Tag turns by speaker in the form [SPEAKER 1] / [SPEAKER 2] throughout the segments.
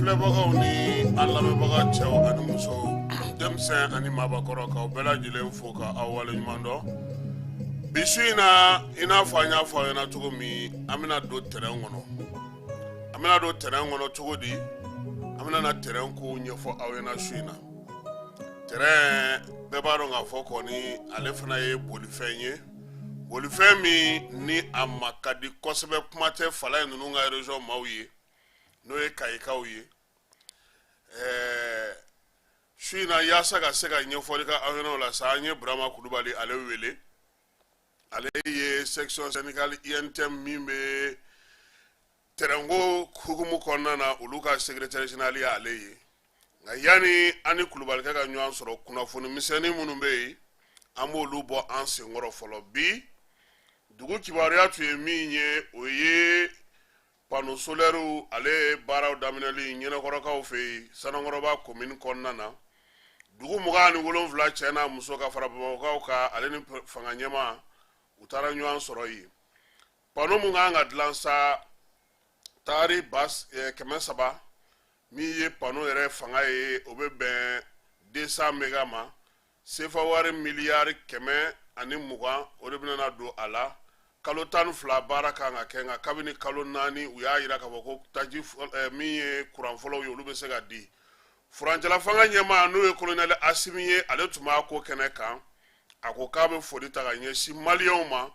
[SPEAKER 1] filɛbagaw ni an lamɛnbaga cɛw ani musow, denmisɛn ani maabakɔrɔ, k'aw bɛɛ lajɛlen fo ka aw waleɲuman dɔn. Bi su in na, i n'a fɔ an y'a fɔ aw ɲɛna cogo min, an bɛna don terrain kɔnɔ. An bɛna don terrain kɔnɔ cogo di? An bɛna na terrain kow ɲɛfɔ aw ɲɛna su in na. Terrain, bɛɛ b'a dɔn k'a fɔ kɔni, ale fana ye bolifɛn ye, bolifɛn min ni a ma ka di kosɛbɛ. Kuma tɛ fala ye ninnu ka région maaw ye, n'o ye Kayikaw ye. Su in na, yaasa ka se ka ɲɛfɔli kɛ aw ɲɛna o la sa, an ye Burama Kulubali ale wele. Ale ye section syndicale UNTM min bɛ terrain-ko hukumu kɔnɔna na, olu ka secrétaire général ye ale ye. Nka yanni an ni Kulubalikɛ ka ɲɔgɔn sɔrɔ, kunnafoni misɛnnin minnu bɛ yen, an b'olu bɔ an senkɔrɔ fɔlɔ. Bi dugu kibaruya tun ye min ye, o ye panneau solaire ale baaraw daminɛli Ɲɛnɛkɔrɔkaw fɛ yen, Sanankɔrɔba commune kɔnɔna na. Dugu 27, cɛ n'a muso, ka fara Bamakɔkaw kan, ale ni fanga ɲɛmaa, u taara ɲɔgɔn sɔrɔ yen. Panneau mun kan ka dilan sa, taari ba 300, min ye panneau yɛrɛ fanga ye, o bɛ bɛn 200 méga ma. Sefa wari miliyari 120, o de bɛna don a la. Kalo 12 baara kan ka kɛ, nka kabini kalo 4, u y'a yira k'a fɔ ko taji min ye kuran fɔlɔw ye, olu bɛ se ka di. Furancɛla fanga ɲɛmaa, n'o ye kolonɛli Asimi ye, ale tun b'a ko kɛnɛ kan. A ko k'a bɛ foli ta ka ɲɛsin Maliyɛnw ma,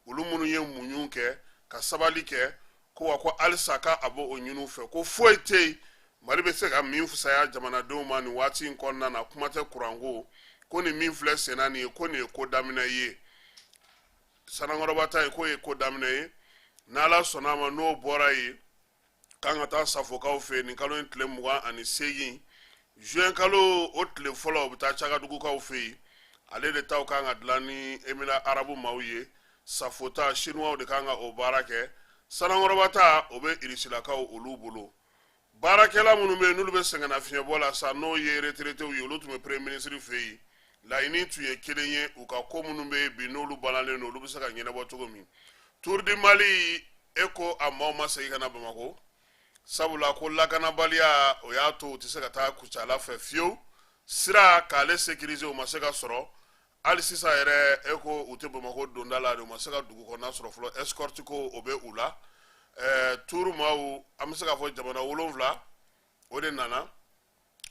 [SPEAKER 1] olu minnu ye muɲu kɛ ka sabali kɛ, ko wa ko halisa ka a b'o ɲini u fɛ, ko foyi tɛ yen Mali bɛ se ka min fisaya jamanadenw ma nin waati in kɔnɔna na. Kuma tɛ kuranko, ko nin min filɛ senna nin ye, ko nin ye ko daminɛ ye. Sanankɔrɔba ta ye, k'o ye ko daminɛ ye. N'Ala sɔnna a ma, n'o bɔra yen, k'an ka taa Safokaw fɛ yen nin kalo in tile 28, juin kalo o tile fɔlɔ, u bɛ taa Cagadugukaw fɛ yen. Ale de taw kan ka dilan ni Émirats arabes maaw ye. Safo ta, Chinois de kan ka o baara kɛ. Sanankɔrɔba ta, o bɛ Irisilakaw olu bolo. Baarakɛla minnu bɛ yen, n'olu bɛ sɛgɛnnafiɲɛbɔ la sa, n'o ye retraitéw ye, olu tun bɛ premier ministre fɛ yen. Laɲini tun ye kelen ye, u ka ko minnu bɛ yen bi, n'olu balalen don, olu bɛ se ka ɲɛnabɔ cogo min. Tour du Mali, e ko a maaw ma segin ka na Bamakɔ, sabula ko lakanabaliya, o y'a to u tɛ se ka taa Kucala fɛ fiyewu. Sira k'ale sécuriser, o ma se ka sɔrɔ hali sisan yɛrɛ. E ko u tɛ Bamakɔ donda la de, u ma se ka dugu kɔnɔna sɔrɔ fɔlɔ. Escorte ko, o bɛ u la. Tour maaw, an bɛ se k'a fɔ jamana 7 o de nana.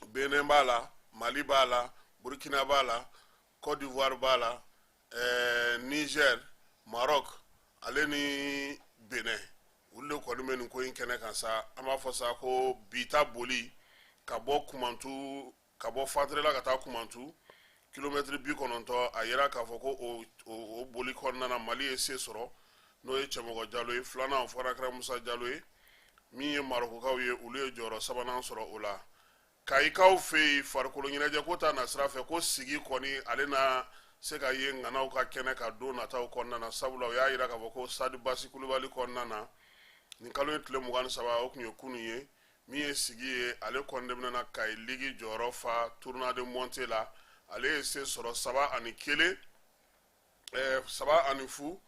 [SPEAKER 1] Benin b'a la, Mali b'a la, Burkina b'a la, Côte d'Ivoire b'a la, Niger, Maroc, ale ni Benin, olu de kɔni bɛ nin ko in kɛnɛ kan sa. An b'a fɔ sa ko bi ta boli ka bɔ Kumantu, ka bɔ Fatirela ka taa Kumantu, kilomɛtiri 90, a yira k'a fɔ ko o boli kɔnɔna na, Mali ye se sɔrɔ, n'o ye Cɛmɔgɔ Jalo ye. Filanan, o fɔra kɛra Musa Jalo ye. Min ye Marɔkukaw ye, olu ye jɔyɔrɔ sabanan sɔrɔ o la. Kayikaw fɛ yen, farikolo ɲɛnajɛ ko ta nasira fɛ, ko sigi kɔni ale na se ka ye ŋanaw ka kɛnɛ ka don nataw kɔnɔna na, sabula u y'a yira k'a fɔ ko stade Basi Kulubali kɔnɔna na, nin kalo in tile 23, o tun ye kunun ye, min ye sigi ye, ale kɔni de bɛna Kayi ligi jɔyɔrɔ fa tournoi de montée la. Ale ye se sɔrɔ 3-1, 3-0.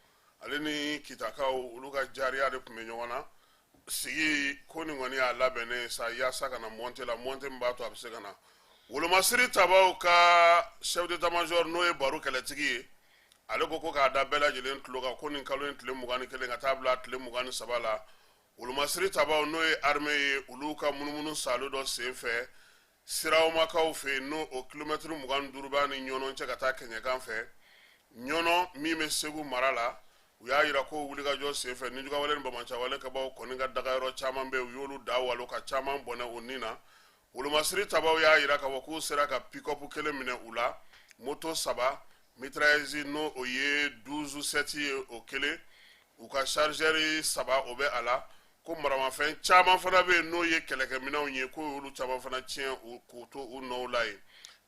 [SPEAKER 1] Ale ni Kitakaw, olu ka jariya de tun bɛ ɲɔgɔn na. Sigi ko nin kɔni y'a labɛnnen sa yaasa ka na montée la, montée min b'a to a bɛ se ka na. Wolomasiri tabaw ka chef d'état major, n'o ye Baro Kɛlɛtigi ye, ale ko ko k'a da bɛɛ lajɛlen tulo kan ko nin kalo in tile 21 ka taa bila tile 23 la, wolomasiri tabaw, n'o ye armée ye, olu ka munumunu salo dɔ sen fɛ Sirawomakaw fɛ yen, n'o o kilomɛtiri 25 b'a ni Ɲɔnɔ cɛ ka taa kɛɲɛkan fɛ, Ɲɔnɔ min bɛ Segu mara la. U y'a yira ko wulikajɔ sen fɛ, nijugawale ni bamacawale kɛbaw kɔni ka dagayɔrɔ caman bɛ yen, u y'olu da walo ka caman bɔnɛ u ni na. Wolomasiri tabaw y'a yira k'a fɔ k'u sera ka pick-up kelen minɛ u la, moto saba, mitrailleuse, n'o o ye 12 7 ye, o kelen, u ka chargeur saba, o bɛ a la, ko maramafɛn caman fana bɛ yen, n'o ye kɛlɛkɛminɛnw ye, k'o y'olu caman fana tiɲɛ k'u to u nɔw la yen.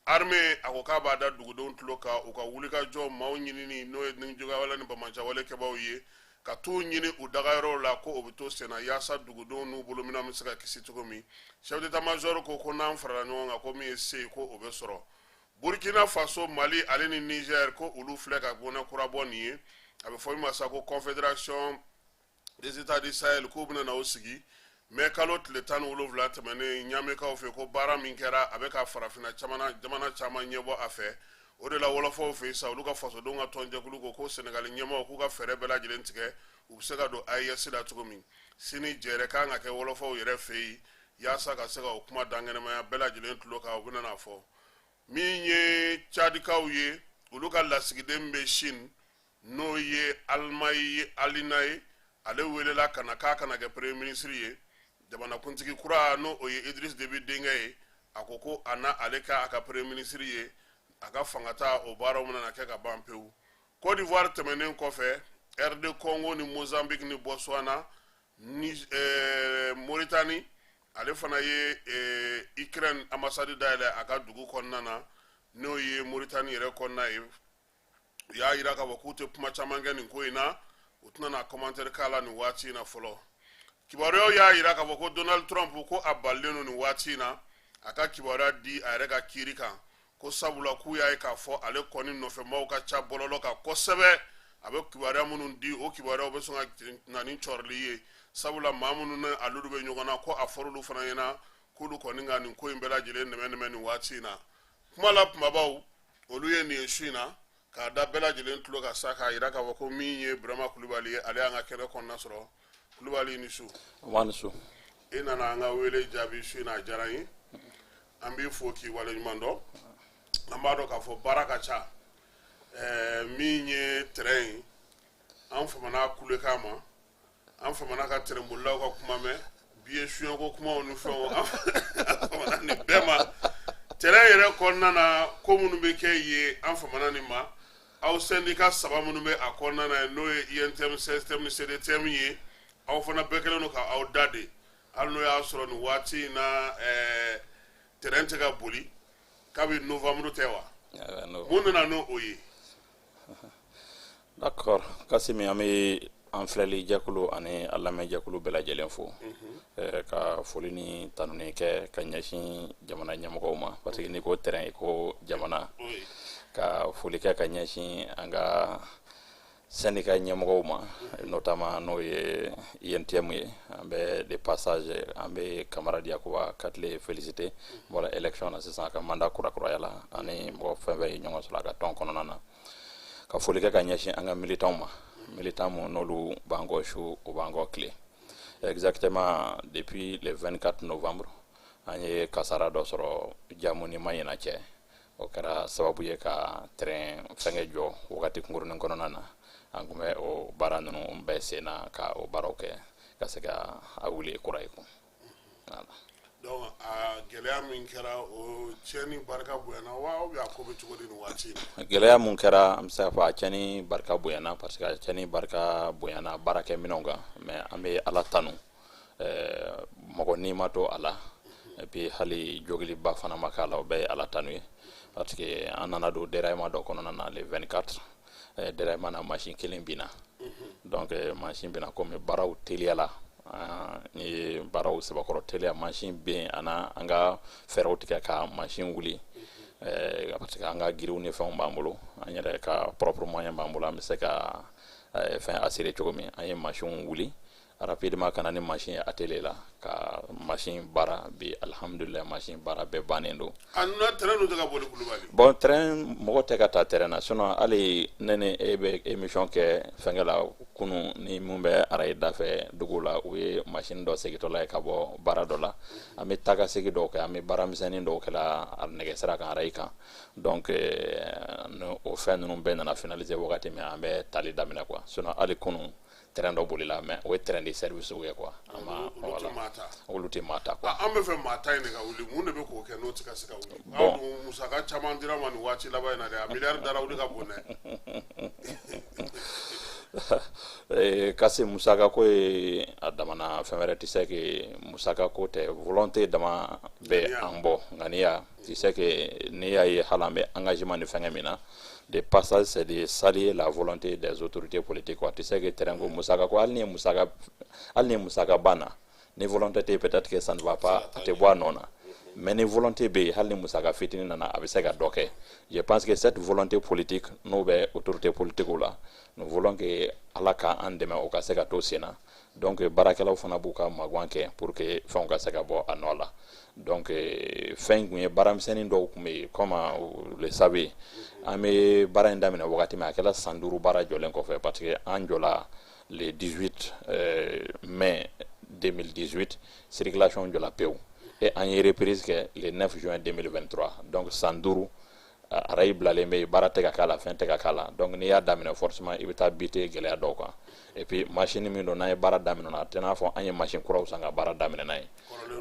[SPEAKER 1] Armée a ko k'a b'a da dugudenw tulo kan, u ka wulikajɔ, maaw ɲinini, n'o ye nijugawale ni bamacawale kɛbaw ye, ka t'u ɲini u dagayɔrɔw la, ko o bɛ to senna yaasa dugudenw n'u bolominɛnw bɛ se ka kisi cogo min. Chef d'état major ko ko n'an farala ɲɔgɔn kan, ko min ye se ye, ko o bɛ sɔrɔ. Burkina Faso, Mali ale ni Niger, ko olu filɛ ka bɔnɛ kura bɔ nin ye, a bɛ fɔ min ma sa ko Confédération des États du Sahel, k'u bɛna na o sigi. Mɛ kalo tile 17 tɛmɛnen, Ɲamekaw fɛ, ko baara min kɛra, a bɛ ka farafinna jamana caman ɲɛbɔ a fɛ. O de la, wɔlɔfɔw fɛ sa, olu ka fasodenw ka tɔnjɛkulu ko ko Senegali ɲɛmaaw k'u ka fɛɛrɛ bɛɛ lajɛlen tigɛ, u bɛ se ka don AES la cogo min. Sini jɛrɛ kan ka kɛ wɔlɔfɔw yɛrɛ fɛ yen, yaasa ka se ka o kuma dankɛnɛmaya bɛɛ lajɛlen tulo kan. U bɛna n'a fɔ min ye Cadikaw ye, olu ka lasigiden bɛ Chine, n'o ye Alimayi Alina ye, ale welela ka na k'a kana kɛ premier ministre ye. Jamanakuntigi kura, n'o o ye Idriss Déby denkɛ ye, a ko ko a na ale ka a ka premier ministre ye. A ka fanga ta, o baaraw bɛna kɛ ka ban pewu. Côte d'Ivoire tɛmɛnen kɔfɛ, RD Congo ni Mozambique ni Botswana ni Mauritanie, ale fana ye Ukraine ambassade dayɛlɛ a ka dugu kɔnɔna na, n'o ye Mauritanie yɛrɛ kɔnɔna ye. U y'a yira k'a fɔ k'u tɛ kuma caman kɛ nin ko in na, u tɛna na commentaire k'a la nin waati in na fɔlɔ. Kibaruyaw y'a yira k'a fɔ ko Donald Trump, ko a balilen don nin waati in na a ka kibaruya di a yɛrɛ ka kiiri kan, ko sabula k'u y'a ye k'a fɔ ale kɔni nɔfɛmaw ka ca bɔlɔlɔ kan kosɛbɛ. A bɛ kibaruya minnu di, o kibaruyaw bɛ sɔn ka na ni cɔrili ye, sabula maa minnu ni olu bɛ ɲɔgɔn na, ko a fɔr'olu fana ɲɛna k'olu kɔni ka nin ko in bɛɛ lajɛlen nɛmɛ nɛmɛ nin waati in na. Kuma la kumabaw, olu ye nin ye su in na, k'a da bɛɛ lajɛlen tulo ka sa, k'a yira k'a fɔ ko min ye Burama Kulubali ye, ale y'an ka kɛnɛ kɔnɔna sɔrɔ. Kulubali, ni su.
[SPEAKER 2] Wa ni su.
[SPEAKER 1] E nana an ka wele jaabi su in na, a diyara n ye. An b'i fo k'i waleɲuman dɔn. An b'a dɔn k'a fɔ baara ka ca. Min ye terrain ye, an famana kulekan ma, an famana ka terrain bolilaw ka kuma mɛn, bi ye suɲɛko kumaw ni fɛnw, an famana nin bɛɛ ma. Terrain yɛrɛ kɔnɔna na, ko minnu bɛ kɛ yen, an famana nin ma. Aw syndicat saba minnu bɛ a kɔnɔna na, n'o ye UNTM, CSTM ni CDTM ye, aw fana bɛɛ kɛlen don ka aw da de, hali n'o y'a sɔrɔ nin waati in na terrain tɛ ka boli kabi novembre tɛ wa? Mun nana n'o o ye?
[SPEAKER 2] D'accord Kasimi, an bɛ an filɛli jɛkulu ani an lamɛn jɛkulu bɛɛ lajɛlen fo, ka foli ni tanuni kɛ ka ɲɛsin jamana ɲɛmɔgɔw ma, parce que n'i ko terrain, i ko jamana. Ka foli kɛ ka ɲɛsin an ka syndicat ɲɛmɔgɔw ma, notamment n'o ye UNTM ye. An bɛ de passage, an bɛ camarade Yakuba Katile féliciter, bɔra élection na sisan, a ka mandat kurakuraya la, ani mɔgɔ fɛn fɛn ye ɲɔgɔn sɔrɔ a ka tɔn kɔnɔna na. Ka foli kɛ ka ɲɛsin an ka militants ma, militant mun n'olu b'an kɔ su, u b'an kɔ tile. Exactement depuis le 24 novembre, an ye kasara dɔ sɔrɔ Jamu ni Maɲina cɛ. O kɛra sababu ye ka train fɛngɛ jɔ wagati kunkurunin kɔnɔna na. An tun bɛ o baara ninnu bɛɛ sen na, ka o baaraw kɛ ka se ka a wuli kura ye kun. Voilà.
[SPEAKER 1] Donc a gɛlɛya min kɛra, o tiɲɛni barika bonyana wa, ou bien a ko bɛ cogo di nin waati in na?
[SPEAKER 2] Gɛlɛya mun kɛra, an bɛ se k'a fɔ a tiɲɛni barika bonyana, parce que a tiɲɛni barika bonyana baarakɛminɛnw kan. Mais an bɛ Ala tanu, mɔgɔ ni ma to a la, et puis hali jogiliba fana ma k'a la. O bɛɛ ye Ala tanu ye, parce que an nana don déraillement dɔ kɔnɔna na le 24. Déraillement na, machine kelen binna. Donc machine binna, komi baaraw teliyala, ni ye baaraw sɛbɛkɔrɔ teliya, machine ben, an na an ka fɛɛrɛw tigɛ ka machine wuli, parce que an ka giriw ni fɛnw b'an bolo, an yɛrɛ ka propre moyen b'an bolo, an bɛ se ka fɛn assurer cogo min. An ye machine wuli rapidement ka na ni machine ye atelier la, ka machine baara. Bi, alhamdulilayi, machine baara bɛɛ bannen don.
[SPEAKER 1] A nuna train dun tɛ ka boli, Kulubali?
[SPEAKER 2] Bon, train, mɔgɔ tɛ ka taa terrain na, sinon hali ne ni e bɛ émission kɛ fɛnkɛ la kunun, ni mun bɛ araye da fɛ dugu la, u ye machine dɔ segintɔla ye ka bɔ baara dɔ la. An bɛ taa ka segin dɔw kɛ, an bɛ baara misɛnnin dɔw kɛ la nɛgɛ sira kan, araye kan. Donc o fɛn ninnu bɛɛ nana finaliser wagati min, an bɛ tali daminɛ quoi. Sinon hali kunun, train dɔ bolila, mais o ye train de service ye quoi. An ma
[SPEAKER 1] Olu tɛ maa ta.
[SPEAKER 2] Olu tɛ maa ta quoi.
[SPEAKER 1] An bɛ fɛ maa ta in de ka wuli. Mun de bɛ k'o kɛ n'o tɛ ka se ka wuli?
[SPEAKER 2] Bon.
[SPEAKER 1] Aw dun, musaka caman dira ma nin waati laban in na dɛ, a miliyari dara wuli ka bon dɛ.
[SPEAKER 2] Kasi, musaka ko ye a damana fɛn wɛrɛ tɛ se que musaka ko tɛ, volonté dama bɛ
[SPEAKER 1] Ŋaniya.
[SPEAKER 2] an bɔ ŋaniya. Tu sais que n'i y'a ye hali an bɛ engagement ni fɛnkɛ min na, de passage, c'est de saluer la volonté des autorités politiques quoi. Tu sais que terrain ko musaka ko, hali ni ye musaka ba na, ni volonté tɛ yen, peut-être que ça ne va pas, a tɛ bɔ a nɔ na. Mais ni volonté bɛ yen, hali ni musaka fitinin nana, a bɛ se ka dɔ kɛ. Je pense que cette volonté politique n'o bɛ autorité politique la, nous voulons que Ala k'an dɛmɛ o ka se ka to sen na. Donc baarakɛlaw fana b'u ka magan kɛ pour que fɛnw ka se ka bɔ a nɔ la. Donc fɛn in kun ye baaramisɛnnin dɔw tun bɛ yen. Comme vous le savez, an bɛ baara in daminɛ wagati min, a kɛra san 5 baara jɔlen kɔfɛ, parce que an jɔla le 18 mai 2018, circulation jɔla pewu, et an ye reprise kɛ le 9 juin 2023. Donc san 5, rail bilalen bɛ yen, baara tɛ ka k'a la, fɛn tɛ ka k'a la. Donc n'i y'a daminɛ, forcément i bɛ taa buter gɛlɛya dɔw kan. Et puis machine min don, n'an ye baara daminɛ, a tɛ n'a fɔ an ye machine kuraw san ka baara daminɛ n'a ye.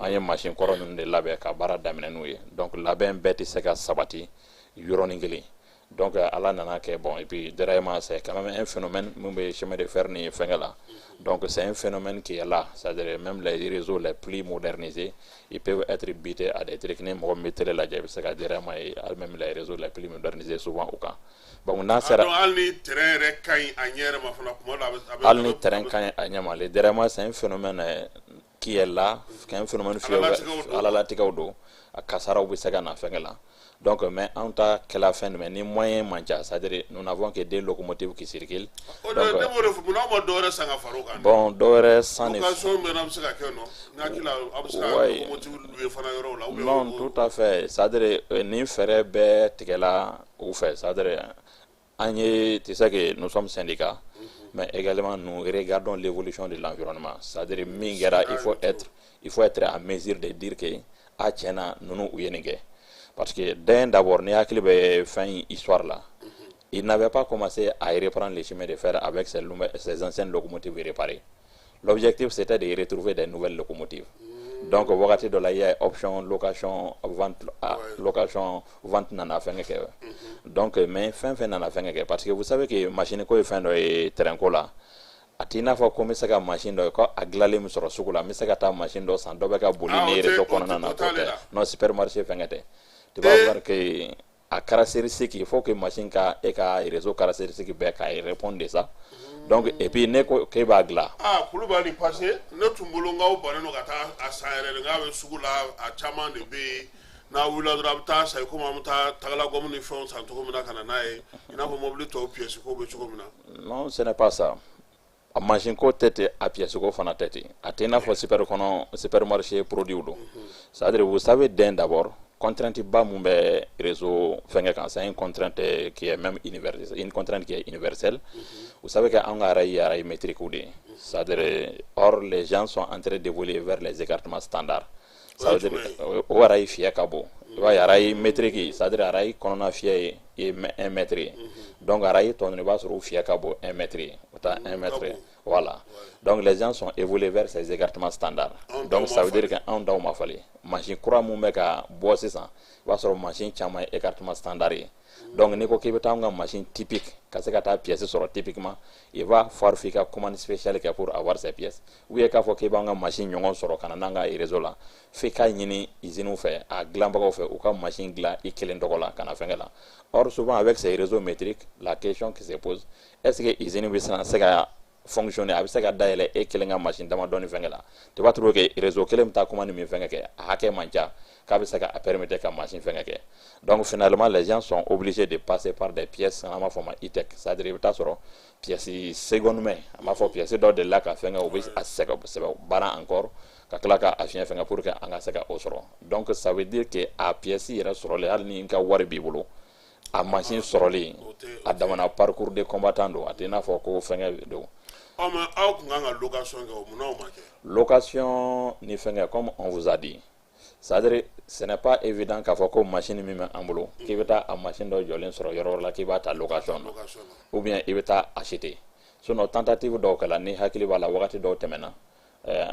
[SPEAKER 2] An ye machine kɔrɔ ninnu de labɛn ka baara daminɛ n'u ye. Donc labɛn bɛɛ tɛ se ka sabati yɔrɔnin kelen. Donc Ala nana kɛ, bon, et puis déraillement, c'est quand même un phénomène mun bɛ chemin de fer ni fɛnkɛ la. Donc c'est un phénomène qui est là, c'est-à-dire même les réseaux les plus modernisés, ils peuvent être butés à des trucs. Ni mɔgɔ min bɛ télé lajɛ, i bɛ se ka déraillement ye, même les réseaux les plus modernisés, souvent o kan. Bon, n'a sera
[SPEAKER 1] Hali ni terrain yɛrɛ ka ɲi a ɲɛ yɛrɛ ma fana, kuma dɔ a bɛ
[SPEAKER 2] Hali ni terrain ka ɲi a ɲɛ ma, le déraillement, c'est un phénomène qui est là, c'est un phénomène. Alalatigɛw don, a kasaraw bɛ se ka na fɛnkɛ la. Donc mais anw ta kɛla fɛn jumɛn ni moyen man ca, c'est-à-dire nous n'avons que deux locomotives qui circulent.
[SPEAKER 1] Donc ne b'o de fɔ, munna aw ma dɔ wɛrɛ san ka fara o kan?
[SPEAKER 2] Bon, dɔ wɛrɛ san
[SPEAKER 1] de, location bɛ n'a bɛ se ka kɛ nɔ, n hakili la aw bɛ se ka locomotive louer fana yɔrɔw la.
[SPEAKER 2] Non, tout à fait, c'est-à-dire nin fɛɛrɛ bɛɛ tigɛla u fɛ. C'est-à-dire an ye, tu sais que nous sommes syndicats, mais également nous regardons l'évolution de l'environnement. C'est-à-dire min kɛra, il faut être à mesure de dire que a tiɲɛna, ninnu u ye nin kɛ, parce que d'un d'abord, ni hakili bɛ fɛn histoire la, il n'avait pas commencé à reprendre les chemins de fer avec ces anciennes locomotives réparées. L'objectif, c'était de retrouver des nouvelles locomotives. Donc wagati dɔ la, i y'a ye, option location vente, location vente nana fɛnkɛ kɛ. Donc mais fɛn fɛn nana fɛnkɛ kɛ, parce que vous savez que machine ko ye fɛn dɔ ye terrain ko la, a t'i n'a fɔ ko n bɛ se ka machine dɔ ye ko a dilanlen bɛ sɔrɔ sugu la, n bɛ se ka taa machine dɔ san, dɔ bɛ ka boli ne réseau kɔnɔna na. K'o tɛ, non, supermarché fɛnkɛ tɛ. Tu vas voir que a caractéristique, il faut que machine ka e ka réseau caractéristique bɛɛ ka répondre de ça. Donc et puis ne ko k'e b'a dilan.
[SPEAKER 1] Ah, Kulubali, parce que ne tun bolo n k'aw bannen don ka taa a san yɛrɛ de, k'a bɛ sugu la, a caman de bɛ yen, n'a wulila dɔrɔn a bɛ taa san, i komi an bɛ taa tagala gomme ni fɛnw san cogo min na ka na n'a ye, i n'a fɔ mobili tɔw pièce ko bɛ cogo min na.
[SPEAKER 2] Non, ce n'est pas ça. A machine ko tɛ ten, a pièce ko fana tɛ ten. A tɛ i n'a fɔ super kɔnɔ, supermarché produit don. C'est à dire, vous savez, d'un d'abord, contrainte ba mun bɛ réseau fɛnkɛ kan, c'est une contrainte qui est même universelle, une contrainte qui est universelle. Vous savez que an ka rail ye rail métrique de ye, c'est à dire, or les gens sont en train d'évoluer vers les écartements standards. Ça veut dire o rail fiyɛ ka bon. I b'a ye, rail métrique, c'est à dire rail kɔnɔna fiyɛ ye 1 mètre ye. Donc rail tɔ ninnu, i b'a sɔrɔ o fiyɛ ka bon 1 mètre ye, o taa 1 mètre ye. Voilà, donc les gens sont évolués vers ces écartements standards. Donc ça veut dire que anw daw ma falen. Machine kura mun bɛ ka bɔ sisan, i b'a sɔrɔ machine caman ye écartement standard ye. Donc n'i ko k'i bɛ taa anw ka machine typique ka se ka taa pièce sɔrɔ typiquement, il va falloir f'i ka commande spéciale kɛ pour avoir ces pièces, ou bien k'a fɔ k'i b'an ka machine ɲɔgɔn sɔrɔ ka na n'an ka réseau la, f'i ka ɲini usine fɛ, a dilanbagaw fɛ, u ka machine dilan i kelen tɔgɔ la ka na fɛnkɛ la. Or souvent, avec ces réseaux métriques, la question qui se pose, est-ce que usine bɛ se ka fonctionner, a bɛ se ka dayɛlɛ e kelen ka machine damadɔni fɛnkɛ la? Tu vas trouver que réseau kelen bɛ taa commande min fɛnkɛ kɛ, a hakɛ man ca k'a bɛ se ka permettre ka machine fɛnkɛ kɛ. Donc finalement, les gens sont obligés de passer par des pièces, an b'a fɔ ma Hitech, c'est-à-dire i bɛ taa sɔrɔ pièce seconde main, an b'a fɔ pièce dɔ delila ka fɛnkɛ, u bɛ a sɛgɛ sɛbɛ baara encore ka tila ka a fiɲɛ fɛnkɛ pour que an ka se ka o sɔrɔ. Donc ça veut dire que a pièce yɛrɛ sɔrɔlen, hali ni n ka wari b'i bolo, a machine sɔrɔlen, a damana parcours de combattant don. A tɛ i n'a fɔ ko fɛnkɛ don.
[SPEAKER 1] Ɔ, mais aw tun kan ka location kɛ o, munna o ma kɛ?
[SPEAKER 2] Location ni fɛnkɛ, comme on vous a dit, c'est-à-dire ce n'est pas évident k'a fɔ ko machine min bɛ an bolo, k'i bɛ taa a machine dɔ jɔlen sɔrɔ yɔrɔ wɛrɛ la k'i b'a ta location na, ou bien i bɛ taa acheter. Sinon tentative dɔw kɛla, ni hakili b'a la, wagati dɔw tɛmɛna,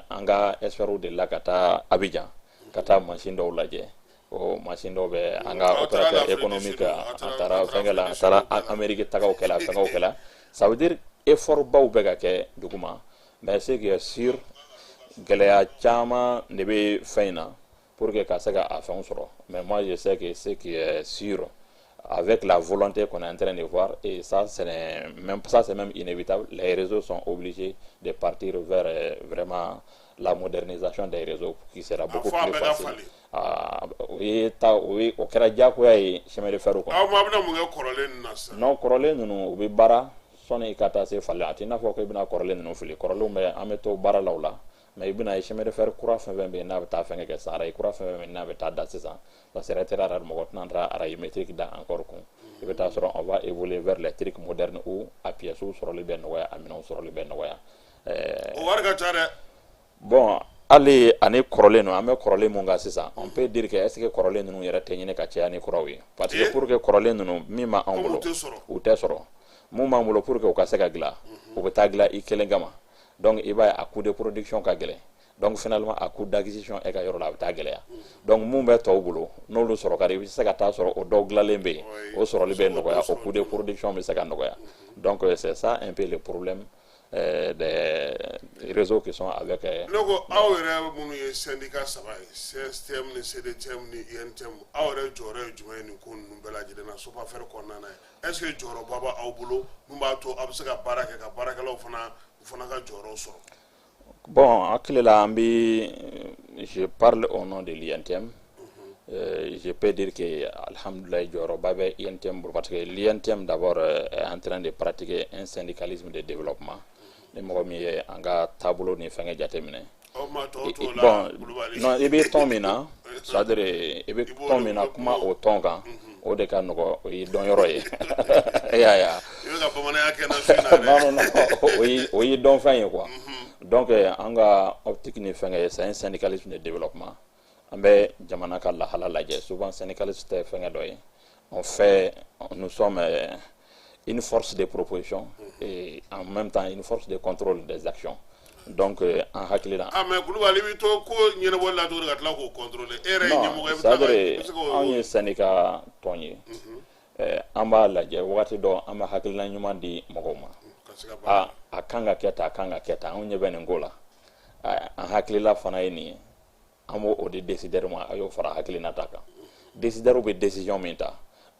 [SPEAKER 2] an ka experts delila ka taa Abidjan ka taa machine dɔw lajɛ. O machine dɔw bɛ an ka opérateur économique, a taara fɛnkɛ la, a taara Amérique, tagaw kɛla, fɛnkɛw kɛla. Ça veut dire effort baw bɛ ka kɛ duguma, mais ce qui est sûr, gɛlɛya caman de bɛ fɛn in na pour que ka se ka a fɛnw sɔrɔ. Mais moi, je sais que ce qui est sûr, avec la volonté qu'on est en train de voir, et ça c'est même ça, c'est même inévitable, les réseaux sont obligés de partir vers vraiment la modernisation des réseaux qui sera beaucoup plus facile. O ye ta o ye, o kɛra diyagoya ye chemin de fer kɔnɔ.
[SPEAKER 1] Aw ma bɛna mun kɛ kɔrɔlen ninnu na sisan?
[SPEAKER 2] Non, kɔrɔlen ninnu, u bɛ baara Sɔnni i ka taa se falen, a t'i n'a fɔ ko i bɛna kɔrɔlen ninnu fili. Kɔrɔlenw bɛ, an bɛ to baara la o la, mais i bɛna ye, chemin de fer kura fɛn fɛn bɛ yen n'a bɛ taa fɛnkɛ kɛ sisan, rail kura fɛn fɛn bɛ yen n'a bɛ taa da sisan, ça serait très rare mɔgɔ tɛna taa rail métrique da encore kun. I bɛ taa sɔrɔ on va évoluer vers les trucs modernes où a pièces sɔrɔli bɛ nɔgɔya, a minɛnw sɔrɔli bɛ nɔgɔya.
[SPEAKER 1] O wari ka ca dɛ.
[SPEAKER 2] Bon, hali ani kɔrɔlen ninnu, an bɛ kɔrɔlen mun kan sisan, on peut dire que est ce que kɔrɔlen ninnu yɛrɛ tɛ ɲini ka caya ni kuraw ye? Parce que pour que kɔrɔlen ninnu min b'anw bolo, u tɛ sɔrɔ. Mun b'an bolo, pour que u ka se ka dilan, u bɛ taa dilan i kelen kama. Donc i b'a ye, a coût de production ka gɛlɛn. Donc finalement, a coût d'acquisition e ka yɔrɔ la, a bɛ taa gɛlɛya. Donc mun bɛ tɔw bolo, n'olu sɔrɔ ka di, i bɛ se ka taa sɔrɔ o dɔw dilanlen bɛ yen, o sɔrɔli bɛ nɔgɔya, o coût de production bɛ se ka nɔgɔya. Donc c'est ça un peu le problème des réseaux qui sont avec.
[SPEAKER 1] Ne ko aw yɛrɛ minnu ye syndicat saba ye, CSTM ni CDTM ni UNTM, aw yɛrɛ jɔyɔrɔ ye jumɛn ye nin ko ninnu bɛɛ lajɛlen na SOPAFER kɔnɔna na? Est ce que jɔyɔrɔba b'aw bolo mun b'a to aw bɛ se ka baara kɛ ka baarakɛlaw fana, u fana ka jɔyɔrɔ sɔrɔ?
[SPEAKER 2] Bon, hakili la, an bi, je parle au nom de l'UNTM. Je peux dire que alhamdoulilah, jɔyɔrɔba bɛ UNTM bolo, parce que l'UNTM d'abord est en train de pratiquer un syndicalisme de développement. Ni mɔgɔ min ye an ka taabolo ni fɛngɛ jateminɛ, bon, non, i bɛ tɔn min na, c'est à dire i bɛ tɔn min na, kuma o tɔn kan, o de ka nɔgɔ, o y'i dɔnyɔrɔ ye. E y'a ye? Non, non, non, o y'i dɔnfɛn ye quoi. Donc an ka optique ni fɛngɛ, c'est un syndicalisme de développement. An bɛ jamana ka lahala lajɛ. Souvent, syndicaliste tɛ fɛngɛ dɔ ye, on fait, nous sommes une force de proposition et en même temps une force de contrôle des actions. Donc an hakili la.
[SPEAKER 1] Ah, mais Kulubali, i bɛ to ko ɲɛnabɔli la cogo di ka tila k'o contrôler? E yɛrɛ ye ɲɛmɔgɔ ye, i bɛ
[SPEAKER 2] tila ka, i bɛ se k'o. Anw ye syndicat tɔn ye, an b'a lajɛ wagati dɔ, an bɛ hakilina ɲuman di mɔgɔw ma: a a kan ka kɛ tan, a kan ka kɛ tan, anw ɲɛ bɛ nin ko la, an hakilila fana ye nin ye. An b'o o di décideur ma, a y'o fara hakilina ta kan. Décideur bɛ décision min ta,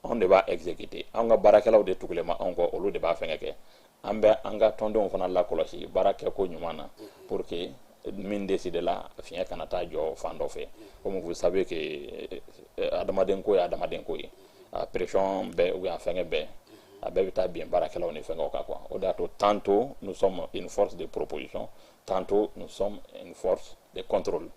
[SPEAKER 2] anw de b'a exécuter. Anw ka baarakɛlaw de tugulen ma anw kɔ, olu de b'a fɛngɛ kɛ. An bɛ an ka tɔndenw fana lakɔlɔsi baara kɛko ɲuman na, pour que min décidé la, fiɲɛ kana taa jɔ fan dɔ fɛ. Comme vous savez que adamaden ko ye adamaden ko ye, a pression bɛɛ ou bien a fɛngɛ bɛɛ, a bɛɛ bɛ taa bin baarakɛlaw ni fɛngɛw kan quoi. O de y'a to tantôt nous sommes une force de proposition, tantôt nous sommes une force de contrôle.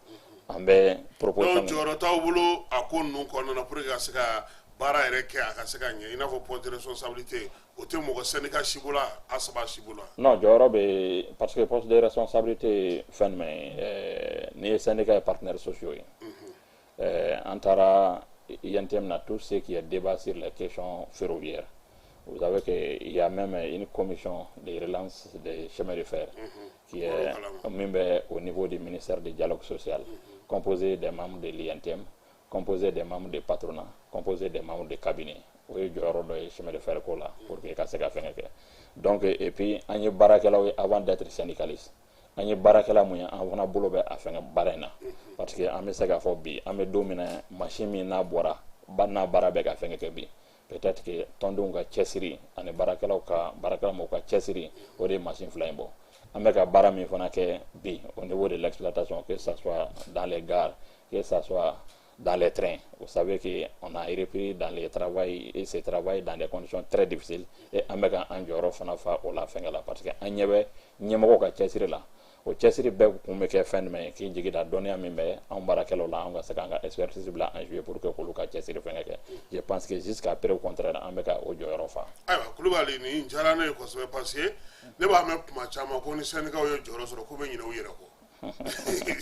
[SPEAKER 2] An bɛ proposition.
[SPEAKER 1] Donc jɔyɔrɔ t'aw bolo a ko ninnu kɔnɔna na pour que ka se ka baara yɛrɛ kɛ, a ka se ka ɲɛ, i n'a fɔ poste de responsabilité, o tɛ mɔgɔ syndicat si bolo, a saba si bolo?
[SPEAKER 2] Non, jɔyɔrɔ bɛ, parce que poste de responsabilité, fɛn jumɛn ye? N'i ye syndicat ye, partenaires sociaux ye, an taara UNTM na, tout ce qui est débat sur les questions ferroviaires, vous savez qu'il y a même une commission de relance des chemins de fer qui est min bɛ au niveau du ministère du dialogue social, composé des membres de l'UNTM, composé des membres du patronat, composé des membres du cabinet. O ye jɔyɔrɔ dɔ ye chemin de fer ko la, pour que ka se ka fɛngɛ kɛ. Donc et puis an ye baarakɛlaw ye avant d'être syndicaliste. An ye baarakɛla mun ye, an fana bolo bɛ a fɛngɛ baara in na, parce que an bɛ se k'a fɔ bi, an bɛ don min na, machine min n'a bɔra ba n'a baara bɛ ka fɛngɛ kɛ bi, peut-être que tɔndenw ka cɛsiri ani baarakɛlaw ka baarakɛla mɔgɔw ka cɛsiri, o de ye machine fila in bɔ. An bɛ ka baara min fana kɛ bi au niveau de l'exploitation, que ça soit dans les gares, que ça soit dans les trains, vous savez qu'on a repris dans les travail et ce travail dans des conditions très difficiles, et an bɛ ka an jɔyɔrɔ fana fa o la fɛngɛ la, parce que an ɲɛ bɛ ɲɛmɔgɔw ka cɛsiri la. O cɛsiri bɛɛ kun bɛ kɛ fɛn jumɛn ye? K'i jigi da dɔnniya min bɛ anw baarakɛlaw la, an ka se k'an ka expertise bila en jeu pour que k'olu ka cɛsiri fɛngɛ kɛ. Je pense que jusqu'à preuve contraire, an bɛ ka o jɔyɔrɔ fa.
[SPEAKER 1] Ayiwa Kulubali, nin diyara ne ye kosɛbɛ, parce que ne b'a mɛn kuma caman ko ni syndicat ye jɔyɔrɔ sɔrɔ, k'u bɛ ɲinɛ u yɛrɛ kɔ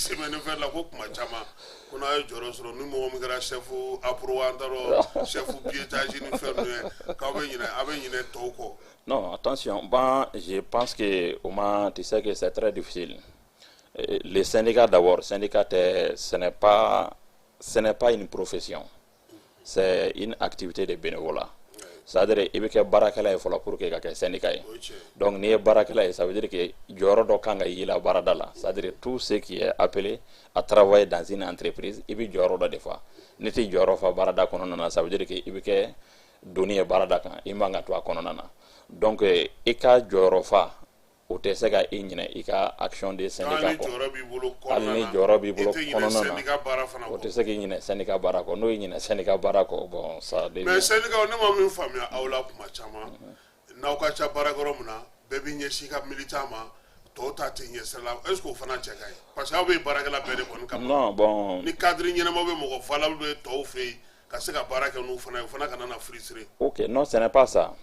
[SPEAKER 1] semaine fɛn la, ko kuma caman ko n'a ye jɔyɔrɔ sɔrɔ, ni mɔgɔ min kɛra chef appro, an t'a dɔn, chef piétage ni fɛn ninnu ye, k'aw bɛ ɲinɛ, aw bɛ ɲinɛ tɔw kɔ.
[SPEAKER 2] Non, attention. Bon, je pense que au moins, tu sais que c'est très difficile. Les syndicats d'abord, syndicat, ce n'est pas une profession. C'est une activité de bénévolat. C'est-à-dire, i bɛ kɛ baarakɛla ye fɔlɔ pour que ka kɛ syndicat ye. Donc n'i ye baarakɛla ye, ça veut dire que jɔyɔrɔ dɔ kan ka y'i la baarada la. C'est-à-dire tout ce qui est appelé à travailler dans une entreprise, i bɛ jɔyɔrɔ dɔ de fa. N'i tɛ jɔyɔrɔ fa baarada kɔnɔna na, ça veut dire que i bɛ kɛ doni ye baarada kan, i man ka to a kɔnɔna na. Donc i ka jɔyɔrɔ fa, o tɛ se ka i ɲinɛ i ka action de syndicat kɔ.
[SPEAKER 1] Hali
[SPEAKER 2] ni jɔyɔrɔ b'i bolo kɔnɔna na, o tɛ se k'i ɲinɛ syndicat baara kɔ. N'o y'i ɲinɛ syndicat baara kɔ, bon, ça
[SPEAKER 1] devient. Mais syndicat, ne ma min faamuya aw la kuma caman, N'aw ka ca baarakɛyɔrɔ min na, bɛɛ b'i ɲɛsin i ka militant ma, tɔw ta tɛ ɲɛ sira la. Est ce que o fana cɛ ka ɲi? Parce que aw bɛ baarakɛla bɛɛ de kɔni kama.
[SPEAKER 2] Non, bon.
[SPEAKER 1] Ni cadre ɲɛnama bɛ, mɔgɔ valable bɛ tɔw fɛ yen ka se ka baara kɛ n'u fana ye, o fana kana na frustrer.
[SPEAKER 2] Ok, non, ce n'est pas ça.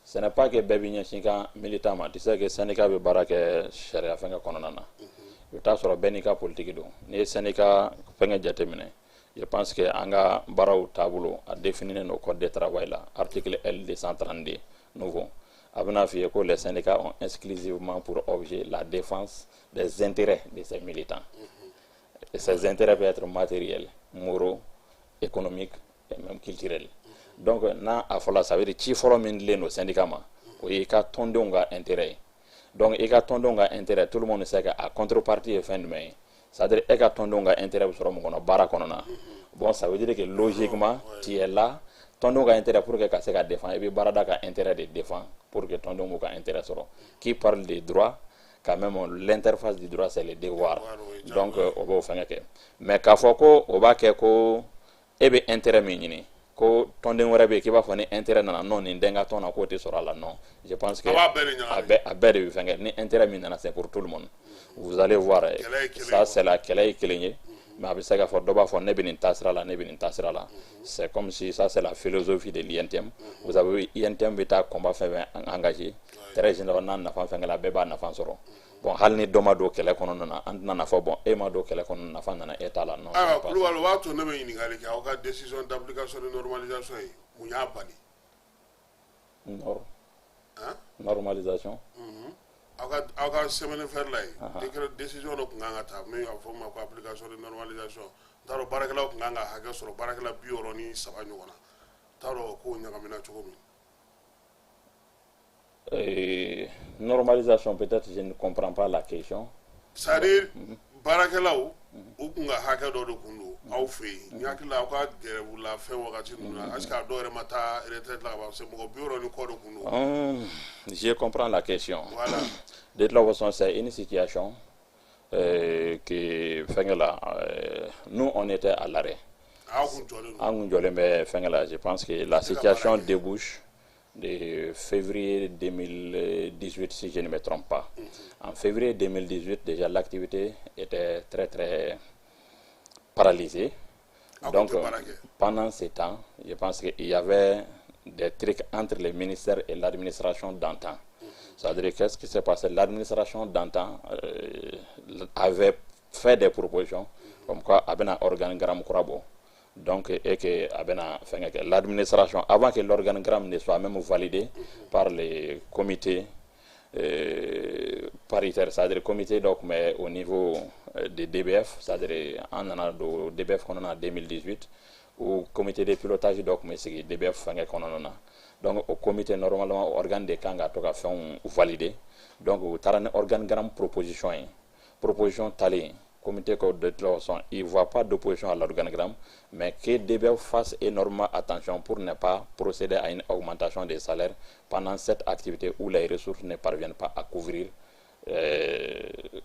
[SPEAKER 2] Ce n'est pas que bɛɛ b'i ɲɛsin ka militant ma. Tu sais que syndicat bɛ baara kɛ sariya fɛnkɛ kɔnɔna na. I bɛ taa sɔrɔ bɛɛ n'i ka politique don. N'i ye syndicat fɛnkɛ jateminɛ, je pense que an ka baaraw taabolo a défini don code de travail la, article L 232 nouveau. A bɛna f'i ye ko les syndicats ont exclusivement pour objet la défense des intérêts de ces militants. Et ces intérêts peuvent être matériels, moraux, économiques et même culturels. Donc n'a a fɔla, ça veut dire ci fɔlɔ min dilen don syndicat ma, o ye i ka tɔndenw ka intérêt ye. Donc i ka tɔndenw ka intérêt, tout le monde sait que a contrepartie ye fɛn jumɛn ye. C'est à dire e ka tɔndenw ka intérêt bɛ sɔrɔ mun kɔnɔ, baara kɔnɔna. Bon, ça veut dire que logiquement tu es là, tɔndenw ka intérêt, pour que ka se ka défend, i bɛ baarada ka intérêt de défend pour que tɔndenw b'u ka intérêt sɔrɔ. Qui parle des droits, quand même, l'interface du droit, c'est le devoir. Donc o b'o fɛngɛ kɛ. Mais k'a fɔ ko o b'a kɛ ko e bɛ intérêt min ɲini, ko tɔnden wɛrɛ bɛ yen k'i b'a fɔ ni intérêt nana, non, nin den ka tɔn na, k'o tɛ sɔrɔ a la, non. Je pense que a bɛɛ de bɛ fɛn kɛ. Ni intérêt min nana, c'est pour tout le monde. Vous allez voir, ça c'est la kɛlɛ ye kelen ye, mais a bɛ se k'a fɔ dɔ b'a fɔ ne bɛ nin taasira la, ne bɛ nin taasira la. C'est comme si ça, c'est la philosophie de l'UNTM. Vous avez vu, UNTM bɛ taa combat fɛn fɛn engagé, très généralement n'a nafa fɛn kɛla, bɛɛ b'a nafa sɔrɔ. Bon, hali ni dɔ ma don kɛlɛ kɔnɔna na, an tɛna fɔ bon, e ma don kɛlɛ kɔnɔ, nafa nana e t'a la, non.
[SPEAKER 1] Ayiwa Kulubali, o b'a to ne bɛ ɲininkali kɛ. Aw ka décision d'application de normalisation ye, mun y'a bali?
[SPEAKER 2] Normalisation.
[SPEAKER 1] Aw ka semaine fer la ye, décret, décision dɔ tun kan ka ta min a bɛ fɔ o ma ko application de normalisation. N t'a dɔn, baarakɛlaw tun kan ka hakɛ sɔrɔ, baarakɛla 63 ɲɔgɔn na. N t'a dɔn o kow ɲagamina cogo min.
[SPEAKER 2] Normalisation, peut-être je ne comprends pas la question.
[SPEAKER 1] C'est-à-dire baarakɛlaw u kun ka hakɛ dɔ de kun don aw fɛ yen. N hakili la, aw ka grève la fɛn wagati ninnu na, est ce que a dɔw yɛrɛ ma taa retraite la ka ban? Parce que mɔgɔ 60 ni kɔ de kun don.
[SPEAKER 2] Je comprends la question.
[SPEAKER 1] Voilà.
[SPEAKER 2] De toute façon, c'est une situation que fɛnkɛ la, nous, on était à l'arrêt.
[SPEAKER 1] Aw kun jɔlen don.
[SPEAKER 2] An kun jɔlen bɛ fɛnkɛ la. Je pense que la situation débouche de février 2018, si je ne me trompe pas. En février 2018, déjà, l'activité était très, très paralysée. Donc, pendant ce temps, je pense qu'il y avait des trucs entre les ministères et l'administration d'antan. C'est-à-dire, qu'est-ce qui s'est passé? L'administration d'antan avait fait des propositions, comme quoi, a bɛna organigramme kura bɔ. Donc, et que a bɛna fɛnkɛ kɛ, l'administration, avant que l'organigramme ne soit même validé par les comités paritaires, c'est-à-dire comité dɔ tun bɛ au niveau de DBF, c'est-à-dire an nana don DBF kɔnɔna na 2018, o comité de pilotage dɔ tun bɛ sigi DBF fɛnkɛ kɔnɔna na. Donc o comité, normalement, o organe de kan ka to ka fɛnw valider. Donc u taara ni organigramme proposition ye. Proposition talen, comité ko de toute façon, il voit pas d'opposition à l'organigramme, mais que DBF fasse énormément attention pour ne pas procéder à une augmentation des salaires pendant cette activité où les ressources ne parviennent pas à couvrir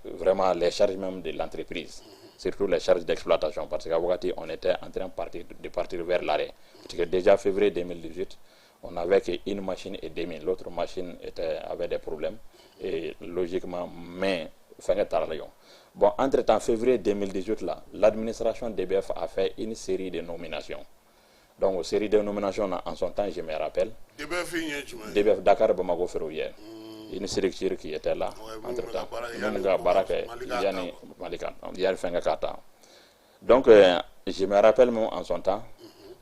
[SPEAKER 2] vraiment les charges même de l'entreprise, surtout les charges d'exploitation, parce qu'à wagati, on était en train de partir vers l'arrêt. Parce que déjà, février 2018, on n'avait qu'une machine et demie, l'autre machine avait des problèmes, et logiquement, mais, fɛnkɛ taara la yen. Bon, entre-temps, février 2018, là, l'administration DBF a fait une série de nominations. Donc, série de nominations, en son temps, je me rappelle.
[SPEAKER 1] DBF ye jumɛn ye?
[SPEAKER 2] DBF, Dakar Bamako Ferroviaire. Une structure qui était là, entre-temps. Minnu ka baara kɛ yanni Mali ka yanni fɛnkɛ ka ta. Donc, je me rappelle même en son temps,